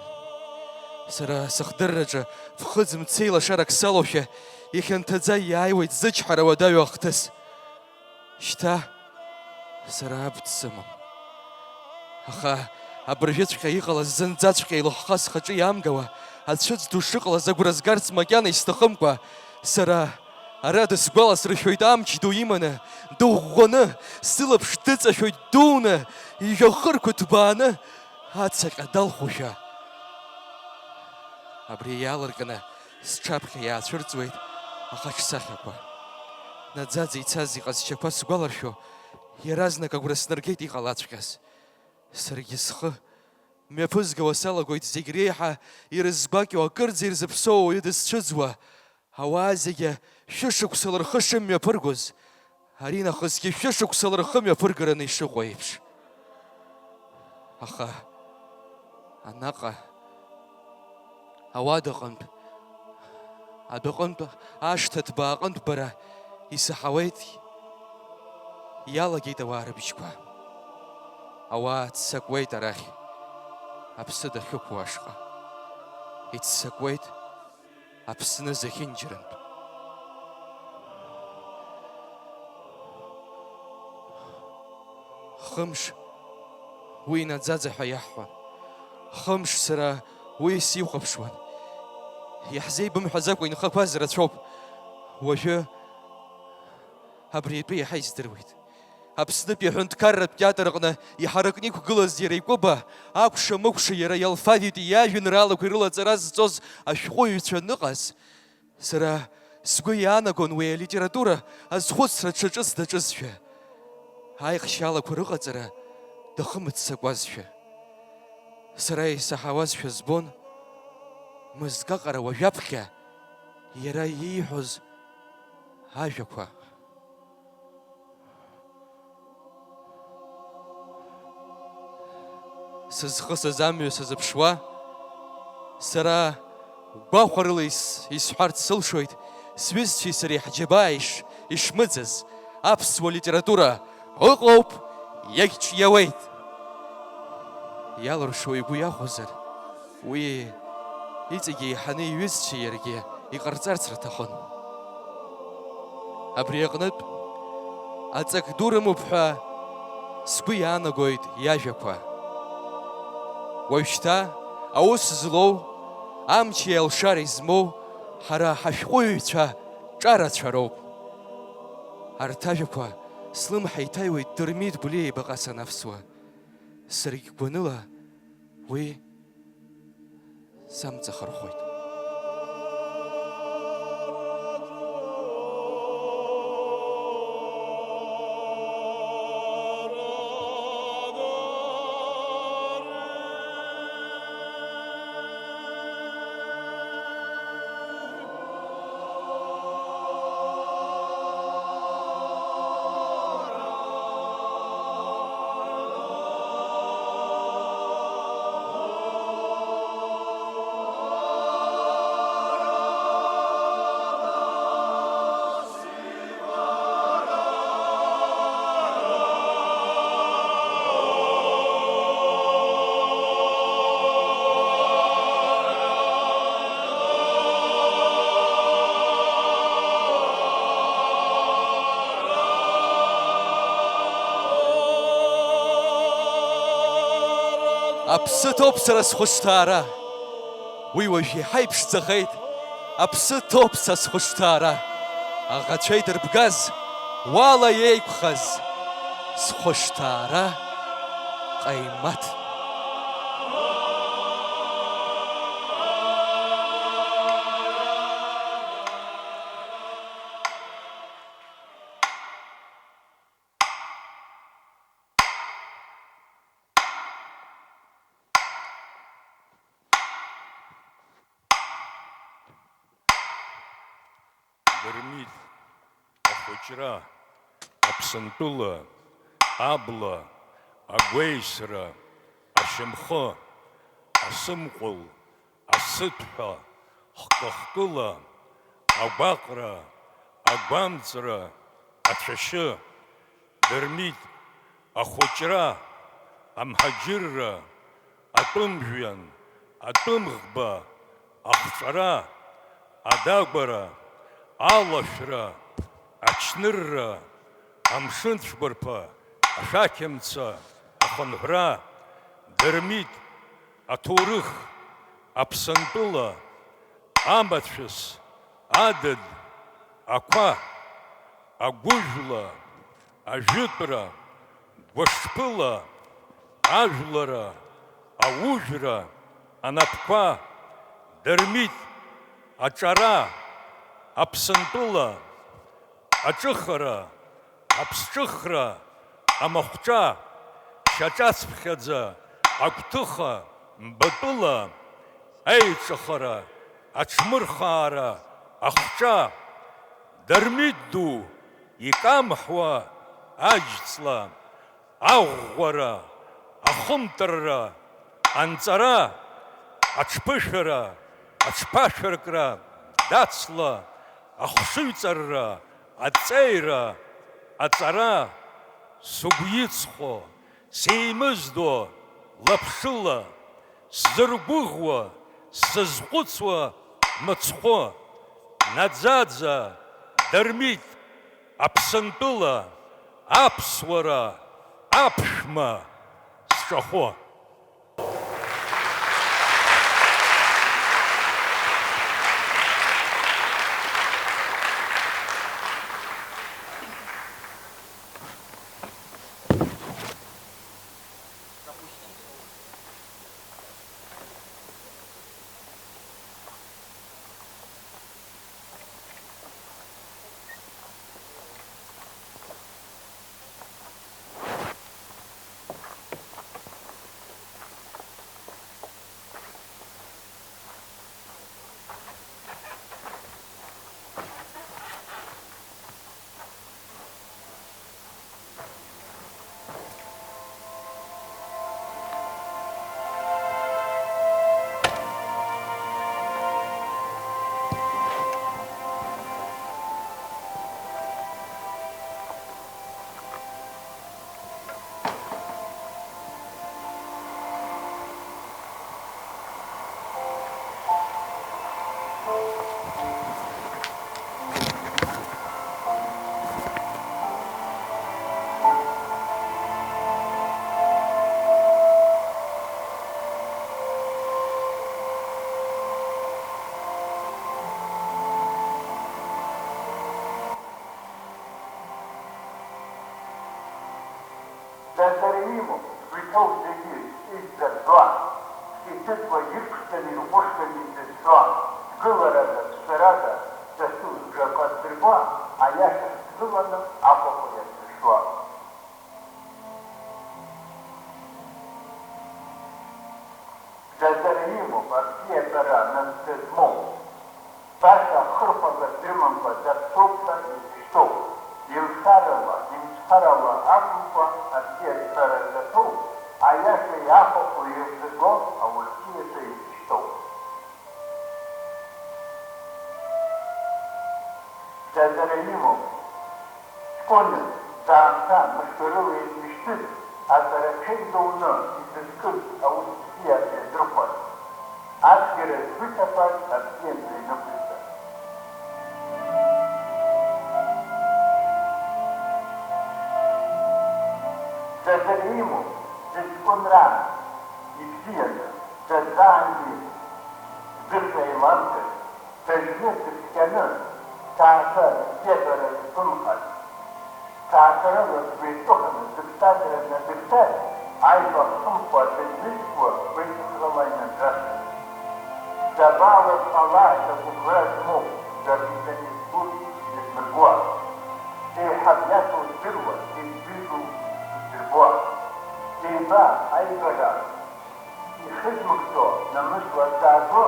Сара сыхдырраҿы ԥхыӡ-мцеи лашарак салоушәа, ихьанҭаӡа иааиуеит зычҳара уадаҩу ахҭыс. Шьҭа сара аб дсымам. Аха абыржәыҵәҟьа иҟалаз зынӡаҵәҟьа илыхха схаҿы иамгауа, ацәыӡ ду шыҟалаз агәра згарц макьана исҭахымкәа, сара ара дысгәаласыршәоит амч ду иманы, дыӷәӷәаны, сылаԥш дыҵашәоит дуны, ижәҩахырқәа ҭбааны ацаҟьа далхушәа. Абри иаалырҟьаны сҽаԥхьа иаацәырҵуеит ахаҿсахьақәа. Наӡаӡа ицаз иҟазшьақәа сгәаларшәо, иаразнак агәра снаргеит иҟалаҵәҟьаз. Саргьы схы мҩаԥызгауа салагоит зегь реиҳа ирызгәакьоу акырӡа ирзыԥсоу ауаҩы дызцәыӡуа, ауаа зегьы шәышықәсала рхы шымҩаԥыргоз, аринахысгьы шәышықәсала рхы мҩаԥыргараны ишыҟоу еиԥш. Аха анаҟа ауадаҟынтә, адәаҟынтә, ашҭа ҭбааҟынтә бара исаҳауеит, иалагеит ауаа рыбжьқәа. Ауаа ццакуеит арахь, аԥсы дахьықәу ашҟа. Иццакуеит Аԥсны зехьынџьарантә. Хымш уи наӡаӡа ҳәа иаҳҳәон. Хымш сара уи сихәаԥшуан. Иаҳзеибымҳәаӡакәа инхақәаз рацәоуп. Уажәы абри атәы иаҳа издыруеит. Аԥснытәи аҳәынҭқарратә театр аҟны иҳаракны иқәгылаз иара икәыба, акәша-мыкәша иара иалфавити иажәеинраалақәеи рылаҵара зҵоз ашәҟәыҩҩцәа аныҟаз, сара сгәы иаанагон уи алитература азхәыцра ҽа ҿыц даҿызшәа, аихшьалақәа рыҟаҵара дахымыццакуазшәа. Сара исаҳауазшәа збон, мызкаҟара уажәаԥхьа иара ииҳәоз ажәақәа. Сызхысыз амҩа сазыԥшуа, сара гәахәарыла ис-, исҳәарц сылшоит, сҩызцәеи сареи ҳџьабаа иш-, ишмыӡыз, аԥсуа литература ыҟоуп, иагьҿиауеит. Иалыршо игәы иахәозар, уи иҵегь еиҳаны иҩызцәеи иаргьы иҟарҵарц рҭахын. Абри аҟнытә, аҵак ду рымоуп ҳәа сгәы иаанагоит иажәақәа. Уажәшьҭа аус злоу, амчи алшареи змоу ҳара ҳашәҟәыҩҩцәа ҿарацәа роуп. Арҭ ажәақәа слымҳа иҭаҩуеит Дырмит Гәлиа ибаҟа санавсуа. Саргь гәаныла уи самҵахырхәоит. Аԥсы ҭоуп сара схәышҭаара. Уи уажә иаҳа иԥшӡахеит. Аԥсы ҭоуп са схәышҭаара. Аӷацәа идырбгаз, уала иеиқәхаз схәышҭаара ҟаимаҭ. Дырмит, ахәыҷра, Аԥсынтәыла, абла, агәеисра, ашьамхы, асымҟәыл, асыҭәҳәа, хкы-хкыла, агәаҟра, агәамҵра, ацәашьы, Дырмит, ахәыҷра, амҳаџьырра, атәым жәҩан, атәым ӷба, ахҵәара, адагәара, алашәра, ачнырра, амшын цәқәырԥа, ашәақьымца, ахынҳәра, Дырмит, аҭоурых, Аԥсынтәыла, амацәыс, адыд, ақәа, агәыжәла, ажәытәра, гәышԥыла, ажәлара, аужәра, анапқәа, Дырмит, аҿара, Аԥсынтәыла, аҿыхара, аԥсҿыхра, амахәҿа, шьаҿацԥхьаӡа, агәҭыха, мбатәыла, аиҿыхара, аҽмырхаара, ахҿа, Дырмит ду, икамҳуа аџьҵла, аӷәӷәара, ахымтырра, анҵара, аҽԥышәара, аҽԥашәыркра, дацла, ахшыҩҵарра, аҵеира, аҵара, сыгәиҵхо, сеимыздо, лаԥшыла, сзыргәыӷуа, сзызхәыцуа мыцхәы, наӡаӡа, Дырмит, Аԥсынтәыла, аԥсуара, аԥшәма сҿахәы. Дазар имоуп, уи ҭоуп зегьы иззырҵо, иҭыҵуа ирԥшӡаны, ирҟәышӡаны изызҳәо, гыларада, ԥсрада, дасу згақәа здырбо, аиаша шәҭгыланы ахәахәа иазыршо. Дазара имоуп, абзиабара нагӡа змоу. Баша ахырхәага дрымамкәа даԥсоуп ҳәа изышьҭоу. Илшарала, имцхарала акәымкәа, абзиабара заҭоу, аиаша иахәахәо ирзырго ауаҩ бзиаҿы изышьҭоу. Дазара имоуп. Ҷкәына, даамҭа, мышкарыла измышьҭыз, аҵарақәа идоуны изызкыз аус бзиа иазырхәаз, ацәгьара згәы иҭақәаз абзианӡа инықәызҵаз. Дазар имоуп, зыҷкәынра ибзианы, дазаангьы зыхәда еиламкын, дыжны дыцқьаны, ҭаацәа бзиабара зқәымхаз, ҭаацәарала згәы еиҵыхны, зыԥсҭазаара днадырҵаз, аибахымхәа дызнызқьуа гәеиҵыхрала инагӡаша. Дабалаз ала дагәыӷра змоу, дабиҵан изгәы измыргуа, еиҳаб иаҭәоу здыруа, изҩыдоу издырбуа. Еиба аибара Ихызмыгӡо, намысла дааго,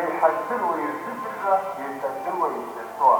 еиҳа здыруа ирзыӡырҩуа, еиҳа здыруа изырҵо.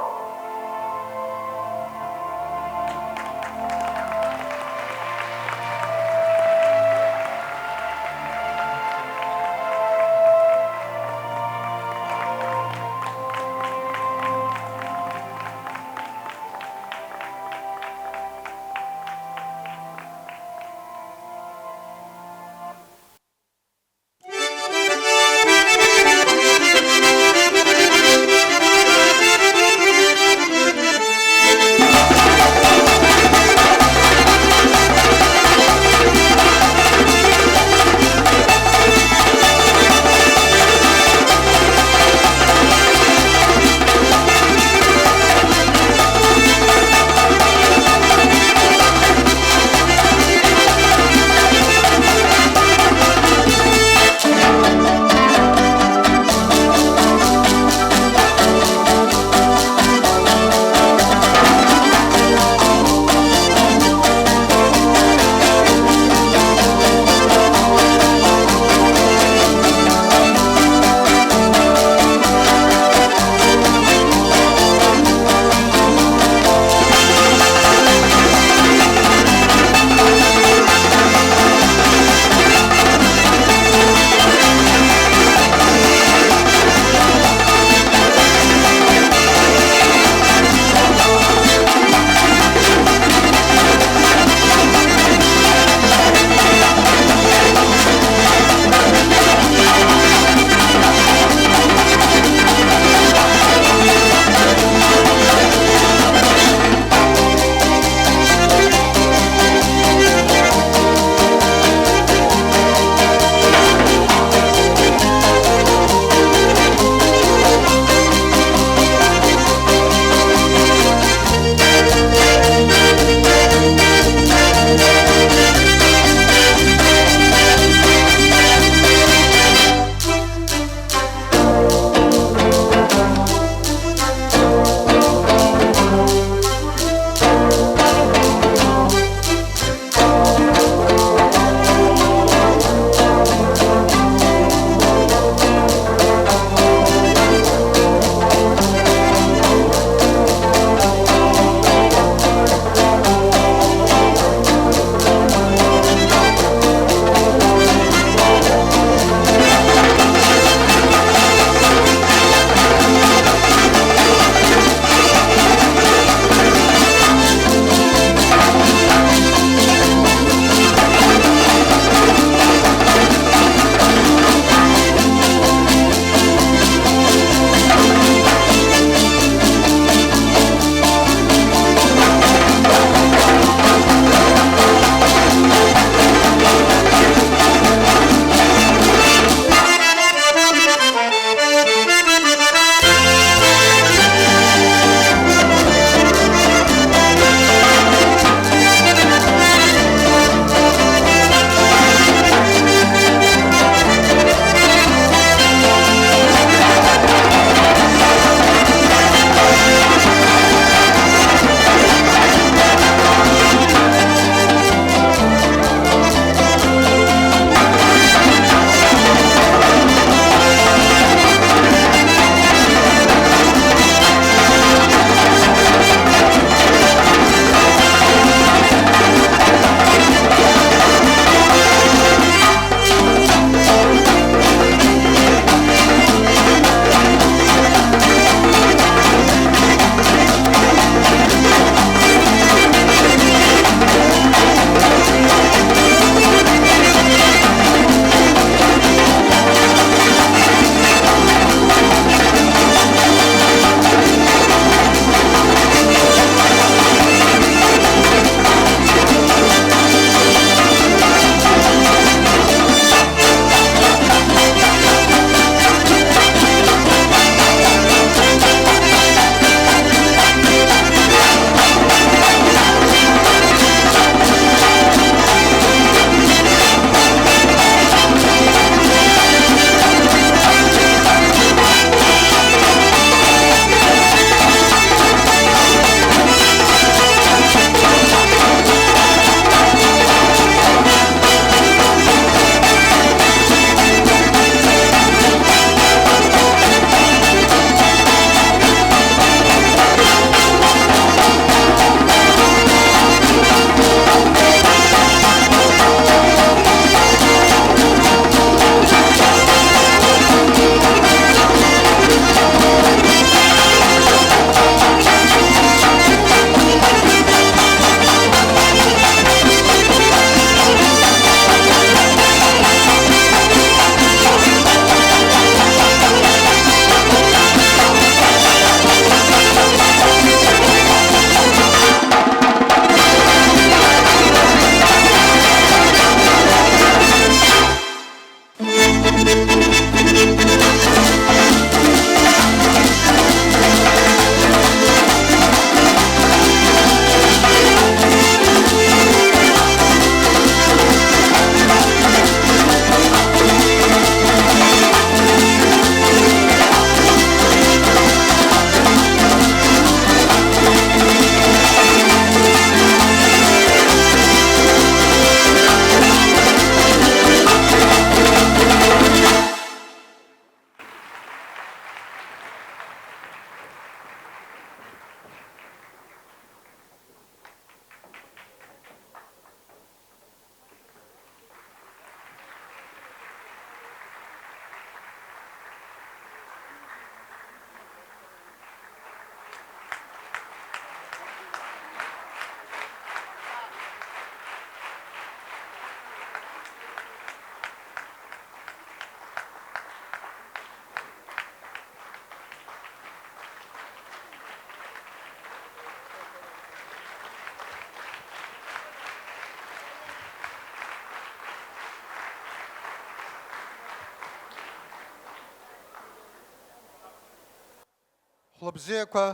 Хәлыбзиақәа,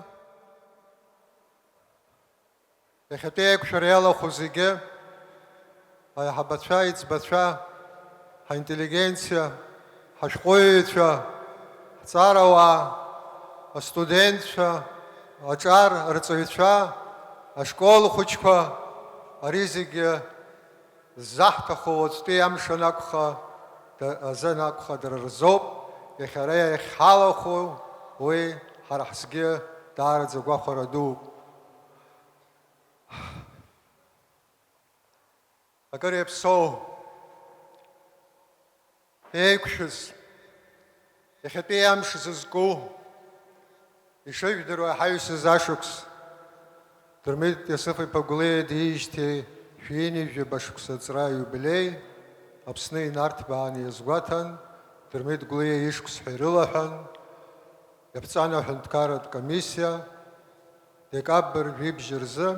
иахьатәи аиқәшәара иалахәу зегьы, аиҳабацәа, аиҵбацәа, ҳаинтеллигенциа, ҳашәҟәыҩҩцәа, ҳҵарауаа, астудентцәа, аҿар рҵаҩцәа, ашкол хәыҷқәа, ари зегьы ззаҳҭаху уаҵәтәи амш анакәха, да-, азы анакәха, дара рзоуп, иахьа ара иахьҳалахәу уи ҳара ҳзгьы даараӡа гәахәара дууп. Акыр иаԥсоу, еиқәшәыз, иахьатәи амш зызку, ишыжәдыруа иҳаҩсыз ашықәс, Дырмит Иасыф-иԥа Гәлиа диижьҭеи шәи ҩынҩажәаба шықәса аҵра аиубилеи, Аԥсны инарҭбааны иазгәаҭан, Дырмит Гәлиа ишықәс ҳәа ирылаҳәан, иаԥҵан аҳәынҭқарратә комиссиа, декабр жәибжь рзы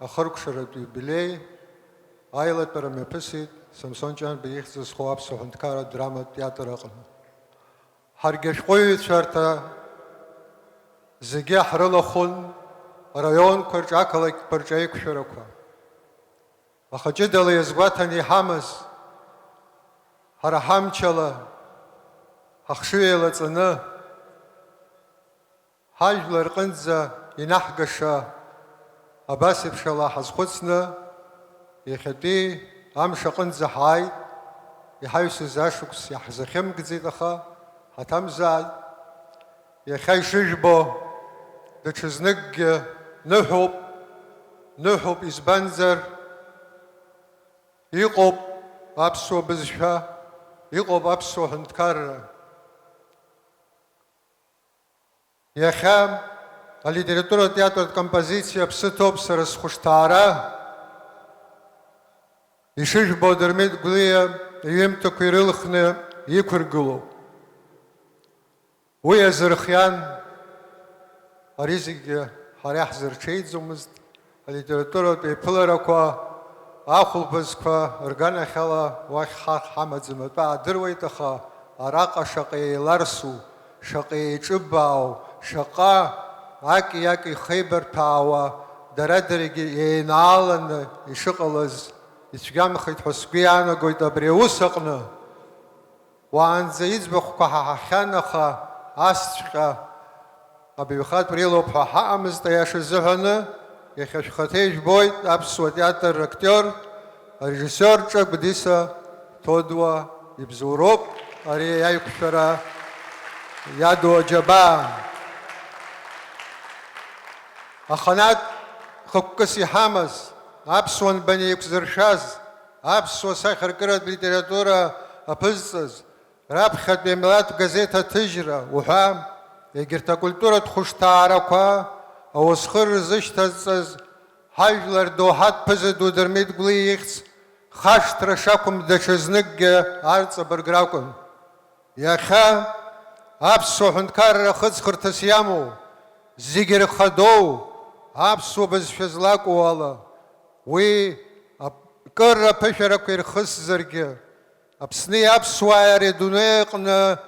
ахыркәшаратә иубилеи аилатәара мҩаԥысит Самсон Ҷанба ихьӡ зху Аԥсуа ҳәынҭқарратә драматә театр аҟны. Ҳаргьы ашәҟәыҩҩцәа арҭ зегьы ҳрылахәын араионқәа рҿы, ақалақьқәа рҿы аиқәшәарақәа. Аха ҷыдала иазгәаҭаны иҳамаз, ҳара ҳамчала, ҳахшыҩ еилаҵаны, ҳажәлар рҟынӡа инаҳгаша абас еиԥш ала ҳазхәыцны, иахьатәи амш аҟынӡа ҳааит, иҳаҩсыз ашықәс иаҳзахьымгӡеит, аха ҳаҭамзааит. Иахьа ишыжәбо, даҽазныкгьы ныҳәоуп, ныҳәоуп, избанзар, иҟоуп аԥсуа бызшәа, иҟоуп аԥсуа ҳәынҭқарра. Иахьа алитературатә театр композициа аԥсы ҭоуп сара схәышҭаара, ишыжәбо, Дырмит Гәлиа иҩымҭақәа ирылхны иқәыргылоуп. Уи азырхиан, ари зегьы ҳара иаҳзырҽеиӡомызт. Алитературатә еиԥыларақәа, ахәылԥазқәа рганахьала уахь ҳа ҳамаӡам атәы аадыруеит, аха араҟа шаҟа еиларсу, шаҟа еиҿыбаау, шаҟа аки-аки ихеибарҭәаауа, дара-дарагьы еинааланы ишыҟалаз ицәгьамхеит ҳәа сгәы иаанагоит абри аус аҟны. Уаанӡа иӡбахәқәа ҳаҳахьан, аха асҵәҟьа абаҩхатәра илоуп ҳәа ҳаҟамызт, аиаша азыҳәаны, иахьа шәхаҭа ижәбоит аԥсуа театр рактиор, арежиссиор ҿа Гәдиса Ҭодуа ибзоуроуп ари аиқәшәара иаду аџьабаа. Аханатә хықәкыс иҳамаз, аԥсуа нбан еиқәзыршәаз, аԥсуа сахьаркыратә литература аԥызҵаз, раԥхьатәи амилаҭ газеҭ аҭыжьра уҳәа, егьырҭ акультуратә хәышҭаарақәа ауасхыр рзышьҭазҵаз ҳажәлар доуҳа ԥыза ду Дырмит Гәлиа ихьӡ хашҭра шақәым даҽазныкгьы арҵабырг ракәын. Иахьа аԥсуа ҳәынҭқарра хыҵхырҭас иамоу, зегьы рхадоу, аԥсуа бызшәа злакәу ала, уи ап-, кыр аԥышәарақәа ирхысзаргьы, Аԥсни аԥсуааи ари адунеи аҟны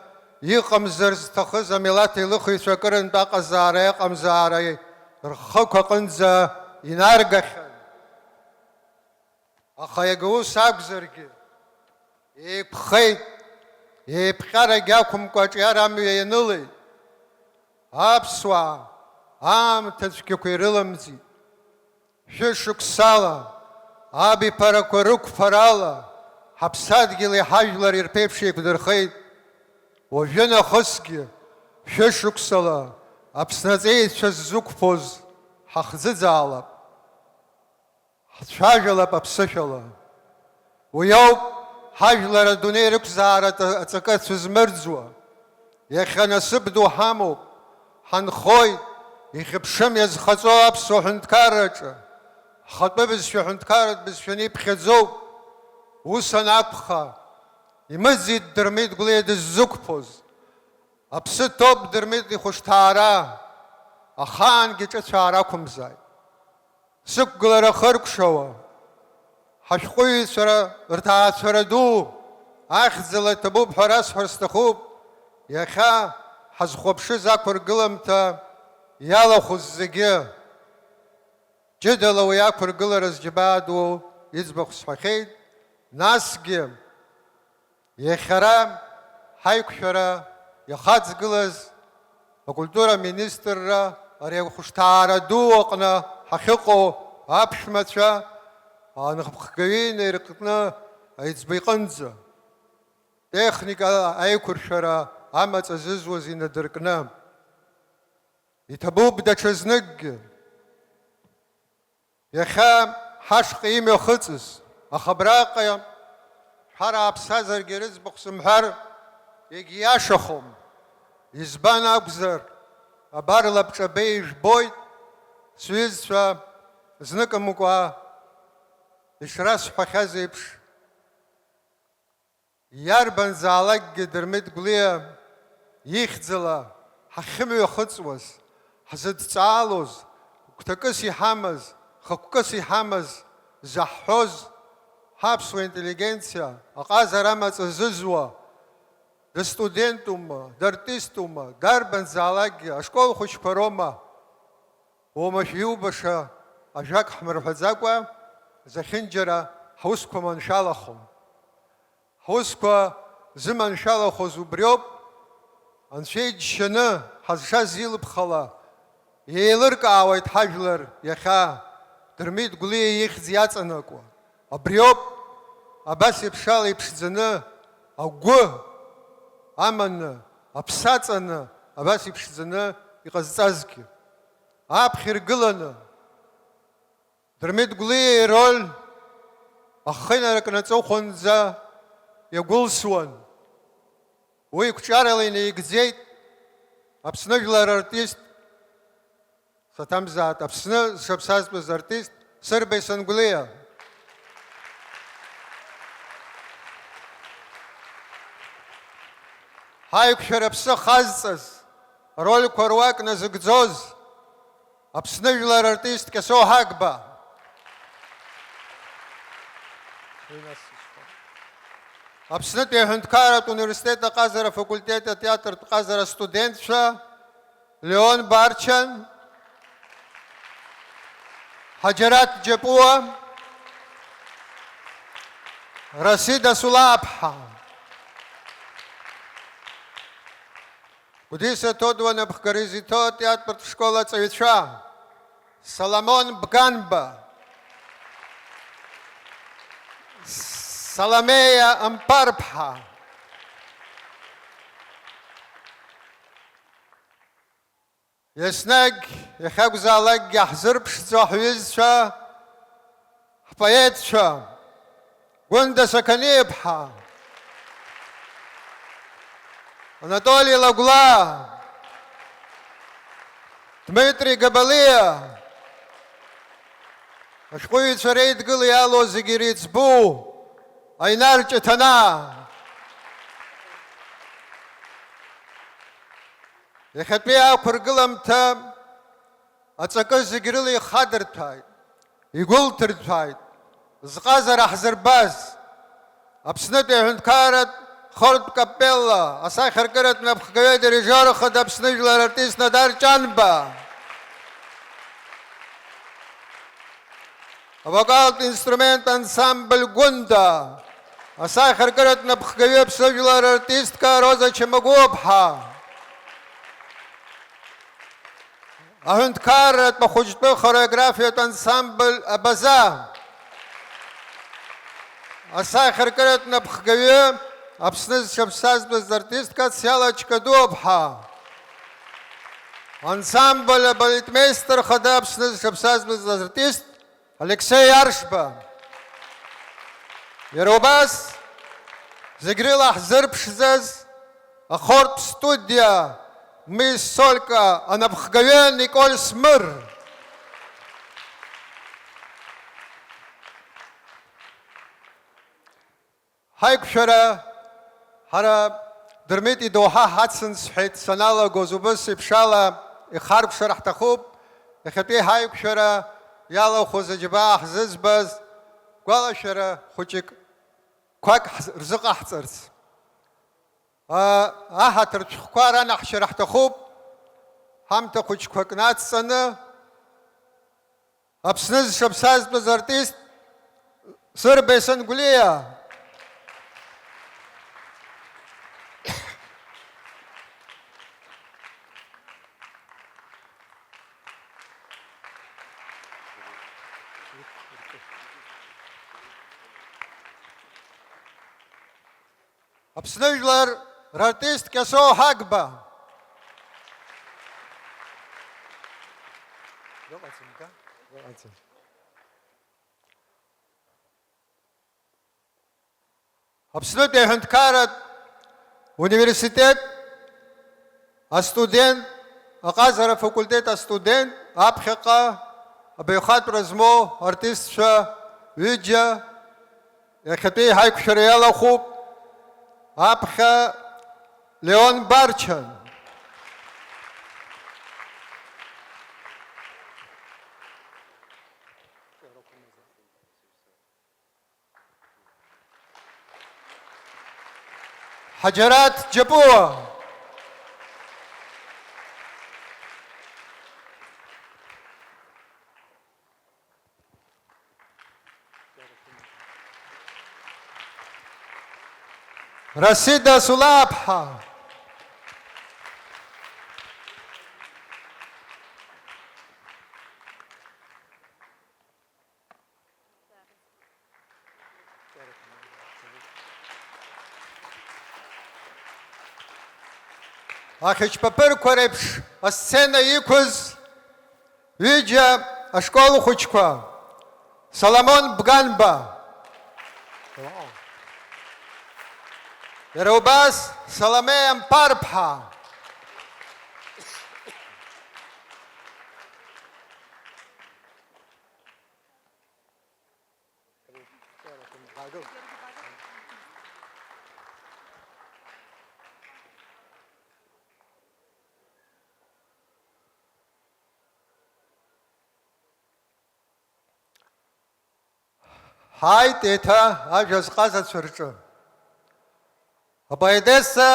иҟамзар зҭахыз амилаҭ еилыхыҩцәа акырынтә аҟазаара иҟамзаара рхықә аҟынӡа инаргахьан. Аха иага ус акәзаргьы, еиқәхеит, еиԥҟьарагь ақәымкәа аҿиара амҩа ианылеит. Аԥсуаа аамҭа цәгьақәа ирыламӡит. Шәышықәсала, абиԥарақәа рықәԥарала, ҳаԥсадгьыли ҳажәлари рԥеиԥш еиқәдырхеит. Уажәы нахысгьы, шәышықәсала, Аԥсны аҵеицәа ззықәԥоз ҳахӡыӡаалап. Ҳцәажәалап аԥсышәала. Уи ауп ҳажәлар адунеи рықәзаара аҵакы ацәызмырӡуа. Иахьа насыԥ ду ҳамоуп, ҳанхоит, ихьыԥшым иазхаҵо аԥсуа ҳәынҭқарраҿы. Ҳхатәы бызшәа ҳәынҭқарратә бызшәаны иԥхьаӡоуп. Ус анакәха, имыӡит Дырмит Гәлиа дыззықәԥоз. Аԥсы ҭоуп Дырмит ихәышҭаара, ахаангьы ҿыцәаара ақәымзааит. Сықәгылара хыркәшауа, ҳашәҟәыҩҩцәа рҭаацәара ду, ахьӡала иҭабуп ҳәа расҳәар сҭахуп, иахьа ҳазхәаԥшыз ақәыргыламҭа иалахәыз зегьы, ҷыдала уи ақәыргылара зџьабаа ду иӡбахә сҳәахьеит, насгьы иахьара ҳаиқәшәара иахаҵгылаз акультура министрра ари ахәышҭаара ду аҟны ҳахьыҟоу аԥшәмацәа анапхгаҩы инаиркны аиҵбы иҟынӡа, техникала аиқәыршәара амаҵ азызуаз инадыркны. Иҭабуп даҽазныкгьы. Иахьа ҳашҟа имҩахыҵыз, аха абраҟа шәҳарааԥсазаргьы рыӡбахә сымҳәар егьиашахом. Избан акәзар, абар лабҿабеи ижәбоит, сҩызцәа, зныкымкәа ишрасҳәахьаз еиԥш, иарбанзаалакгьы Дырмит Гәлиа ихьӡала ҳахьымҩахыҵуаз, ҳзыдҵаалоз, гәҭакыс иҳамаз, хықәкыс иҳамаз заҳҳәоз, ҳаԥсуа интеллигенциа, аҟазара амаҵ азызуа, дыстудентума, дартистума, дарбанзаалакгьы, ашкол хәыҷқәа роума, уамашәа иубаша ажәак ҳмырҳәаӡакәа, зехьынџьара ҳусқәа маншәалахом. Ҳусқәа зыманшәалахоз убриоуп, Анцәа иџьшьаны ҳазшаз илыԥхала еилыркаауеит ҳажәлар иахьа Дырмит Гәлиа ихьӡ иаҵанакуа. Абриоуп, абас еиԥшала иԥшӡаны, агәы аманы, аԥсы аҵаны, абас иԥшӡаны иҟазҵазгьы. Аԥхьа иргыланы, Дырмит Гәлиа ироль ахы инаркны аҵыхәанӡа иагәылсуан. Уи қәҿиарала инаигӡеит Аԥсны жәлар артист, саҭамзаат, Аԥсны зшаԥсазтәыз артист Сырбеи Сангәлиа. Ҳаиқәшәара аԥсы ахазҵаз, арольқәа руак назыгӡоз, Аԥсны жәлар артист Кьасоу Ҳагба. Аԥснытәи аҳәынҭқарратә университет аҟазара афакультет атеатртә ҟазара астудентцәа Леон Барчан, Ҳаџьараҭ Џьапуа, Расида Сулаԥҳа. Гәдиса Ҭодуа напхгара изиҭо атеатртә школ аҵаҩцәа, Соломон Бганба, Саломеиа Ампарԥҳа, еснагь иахьакәзаалакгьы ҳзырԥшӡо ҳҩызцәа, ҳпоетцәа, Гәында Сақаниаԥҳа, Анатоли Лагәлаа, Дмитри Габалиа, ашәҟәыҩҩцәа реидгыла иалоу зегьы иреиҵбу Аинар Ҷыҭанаа. Иахьатәи ақәыргыламҭа аҵакы зегь рыла ихадырҭәааит, игәылҭырҭәааит, зҟазара ҳзырбаз, Аԥснытәи аҳәынҭқарратә хортә капелла асахьаркыратә напхгаҩы адирижиор хада Аԥсны жәлар артист Надар Ҷанба, авокалтә инструмент ансамбль Гәында, асахьаркыратә напхгаҩы Аԥсны жәлар артистка Роза Чамагәыԥҳа, аҳәынҭқарратә ахәыҷтәы хореографиатә ансамбль Абаза, асахьаркыратә напхгаҩы Аԥсны зҽаԥсазтәыз артистка Циала Чкадуаԥҳа, ансамбль абалетмеистер хада Аԥсны зҽаԥсазтәыз артист Алексеи Аршба. Иара убас зегь рыла ҳзырԥшӡаз ахортә студиа Ми Солька анапхгаҩы Николь Смыр. Ҳаиқәшәара ҳара Дырмит идоуҳа ҳацын сҳәеит саналагоз, убыс еиԥшала ихаркәшар ҳҭахуп. Иахьатәи ҳаиқәшәара иалахәыз аџьабаа ҳзызбаз гәалашәара хәыҷык, қәак ҳз-, рзыҟаҳҵарц. А, аҳаҭыртә шәҟәқәа ранаҳшьара ҳҭахуп. ҳамҭа хәыҷқәак нацҵаны, Аԥсны зшаԥсазтәыз артист Сырбеи Сангәлиа. Аԥсны жәлар рартист Кьасоу Ҳагба. Аԥснытәи аҳәынҭқарратә университет астудент, аҟазара афакультет астудент, аԥхьаҟа абаҩхатәра змоу артистцәа ҩыџьа иахьатәи ҳаиқәшәара иалахәуп, аԥхьа Леон Барчан. Ҳаџьараҭ Џьапуа. Расида Сулаԥҳа. Ахьычԥаԥырқәа реиԥш асцена иқәыз ҩыџьа ашкол хәыҷқәа, Соломон Бганба, иара убас Саломеа Мԥарԥҳа. Ҳааит еиҭа ажәа зҟазацәа рҿы. Апоетесса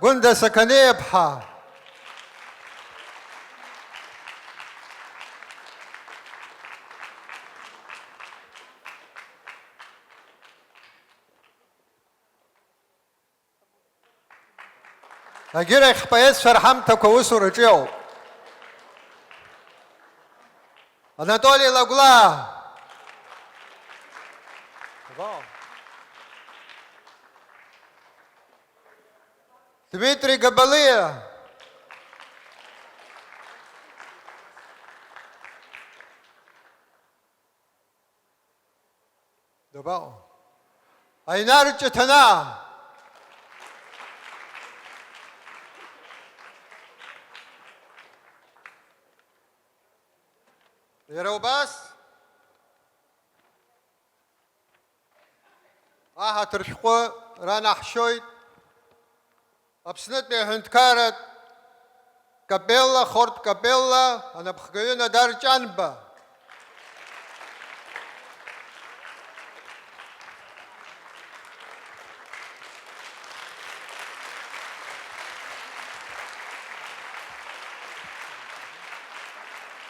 Гәында Сақаниаԥҳа. Агьырахь ҳпоетцәа рҳамҭақәа аусураҿы иоуп. Анатоли Лагәлаа. Дмитри Габалиа. Дабаҟоу? Аинар Ҷыҭанаа. Иара убас аҳаҭыр шәҟәы ранаҳшьоит. Аԥснытәи аҳәынҭқарратә капелла, хортә капелла анапхгаҩы Надар Ҷанба.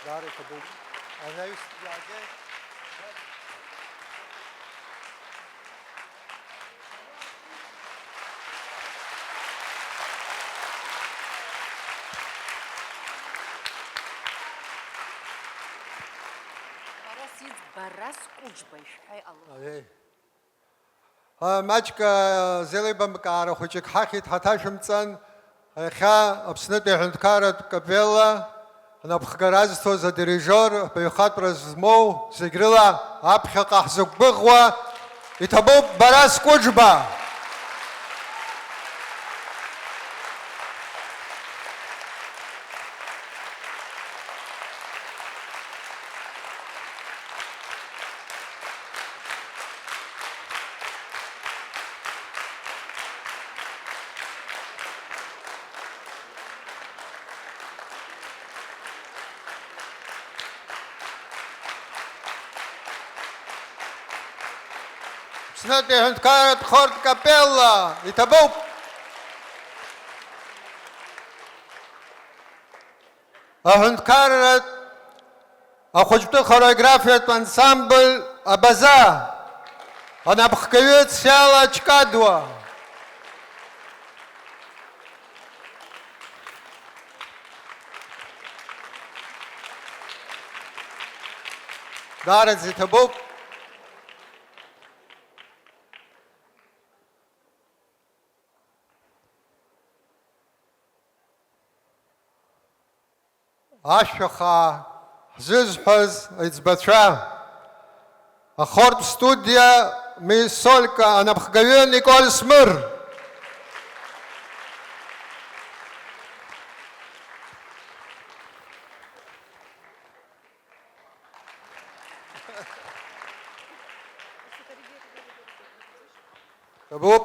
Даара иҭабуп. Анаҩс иаагеит. Бара сиӡ, бара скәыџба, ишәҳәа иҟалоит. Аиеи. А, маҷк, а, зеилибамкаара хәыҷык ҳахьит, ҳаҭашәымҵан. Иахьа Аԥснытәи аҳәынҭқарратә капелла анапхгара азҭоз адирижиор, абаҩхатәра змоу зегь рыла аԥхьаҟа ҳзықәгәыӷуа иҭабуп бара скәыџба! Аԥснытәи аҳәынҭқарратә хортә капелла, иҭабуп! аҳәынҭқарратә ахәыҷтәы хореографиатә ансамбль Абаза, анапхгаҩы Цәала Чкадуа. Даараӡа иҭабуп. Ашәа хаа ҳзызҳәаз аиҵбацәа, ахортә студиа Ми Солька анапхгаҩы Николь Смыр. Ҭабуп.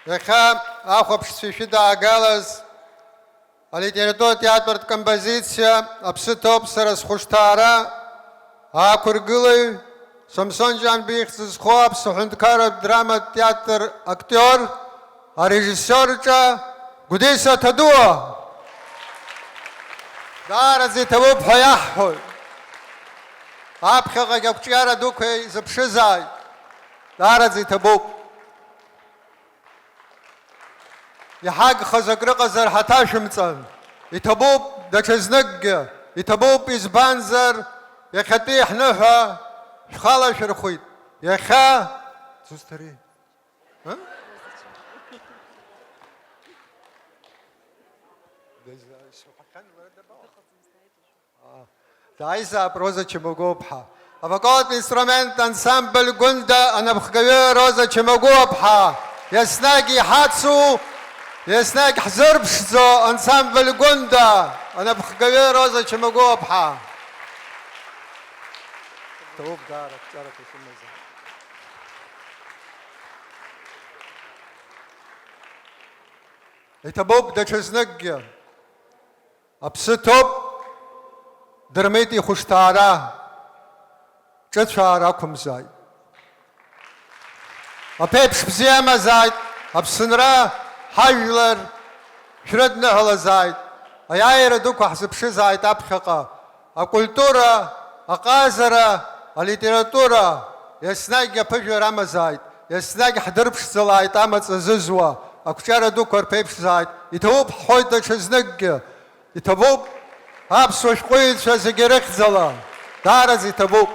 Иахьа ахәаԥшцәа ишәыдаагалаз алитературатә театртә композициа Аԥсы ҭоуп сара схәышҭаара аақәыргылаҩ, Самсон Ҷанба ихьӡ зху Аԥсуа ҳәынҭқарратә драматә театр актиор, арежиссиор ҿа Гәдиса Ҭадуа. Даараӡа иҭабуп ҳәа иаҳҳәоит. Аԥхьаҟагь ақәҿиара дуқәа изыԥшызааит. Даараӡа иҭабуп. Иҳагхаз акрыҟазар ҳаҭашәымҵан. Иҭабуп даҽазныкгьы. Иҭабуп, избанзар, иахьатәи ҳныҳәа шәхалашәырхәит. Иахьа, зусҭари? Ы? Дааизаап Роза Чамагәыԥҳа. Авокалатә инструмент ансамбль Гәында анапхгаҩы Роза Чамагәыԥҳа. Еснагь иҳацу, еснагь ҳзырԥшӡо ансамбль Гәында анапхгаҩы Роза Чамагәыԥҳа. Ҭабуп даара ақәҿиарақәа шәымазар. Иҭабуп даҽазныкгьы. Аԥсы ҭоуп, Дырмит ихәышҭаара, ҿыцәаара ақәымзааит. Аԥеиԥш бзиа амазааит, Аԥсынра, ҳажәлар шәрыдныҳәалазааит, аиааира дуқәа ҳзыԥшызааит аԥхьаҟа. Акультура, аҟазара, алитература, еснагь аԥыжәара амазааит, еснагь ҳдырԥшӡалааит амаҵ азызуа, ақәҿиара дуқәа рԥеиԥшзааит, иҭабуп ҳҳәоит даҽазныкгьы, иҭабуп аԥсуа шәҟәыҩҩцәа зегьы рыхьӡала, даараӡа иҭабуп.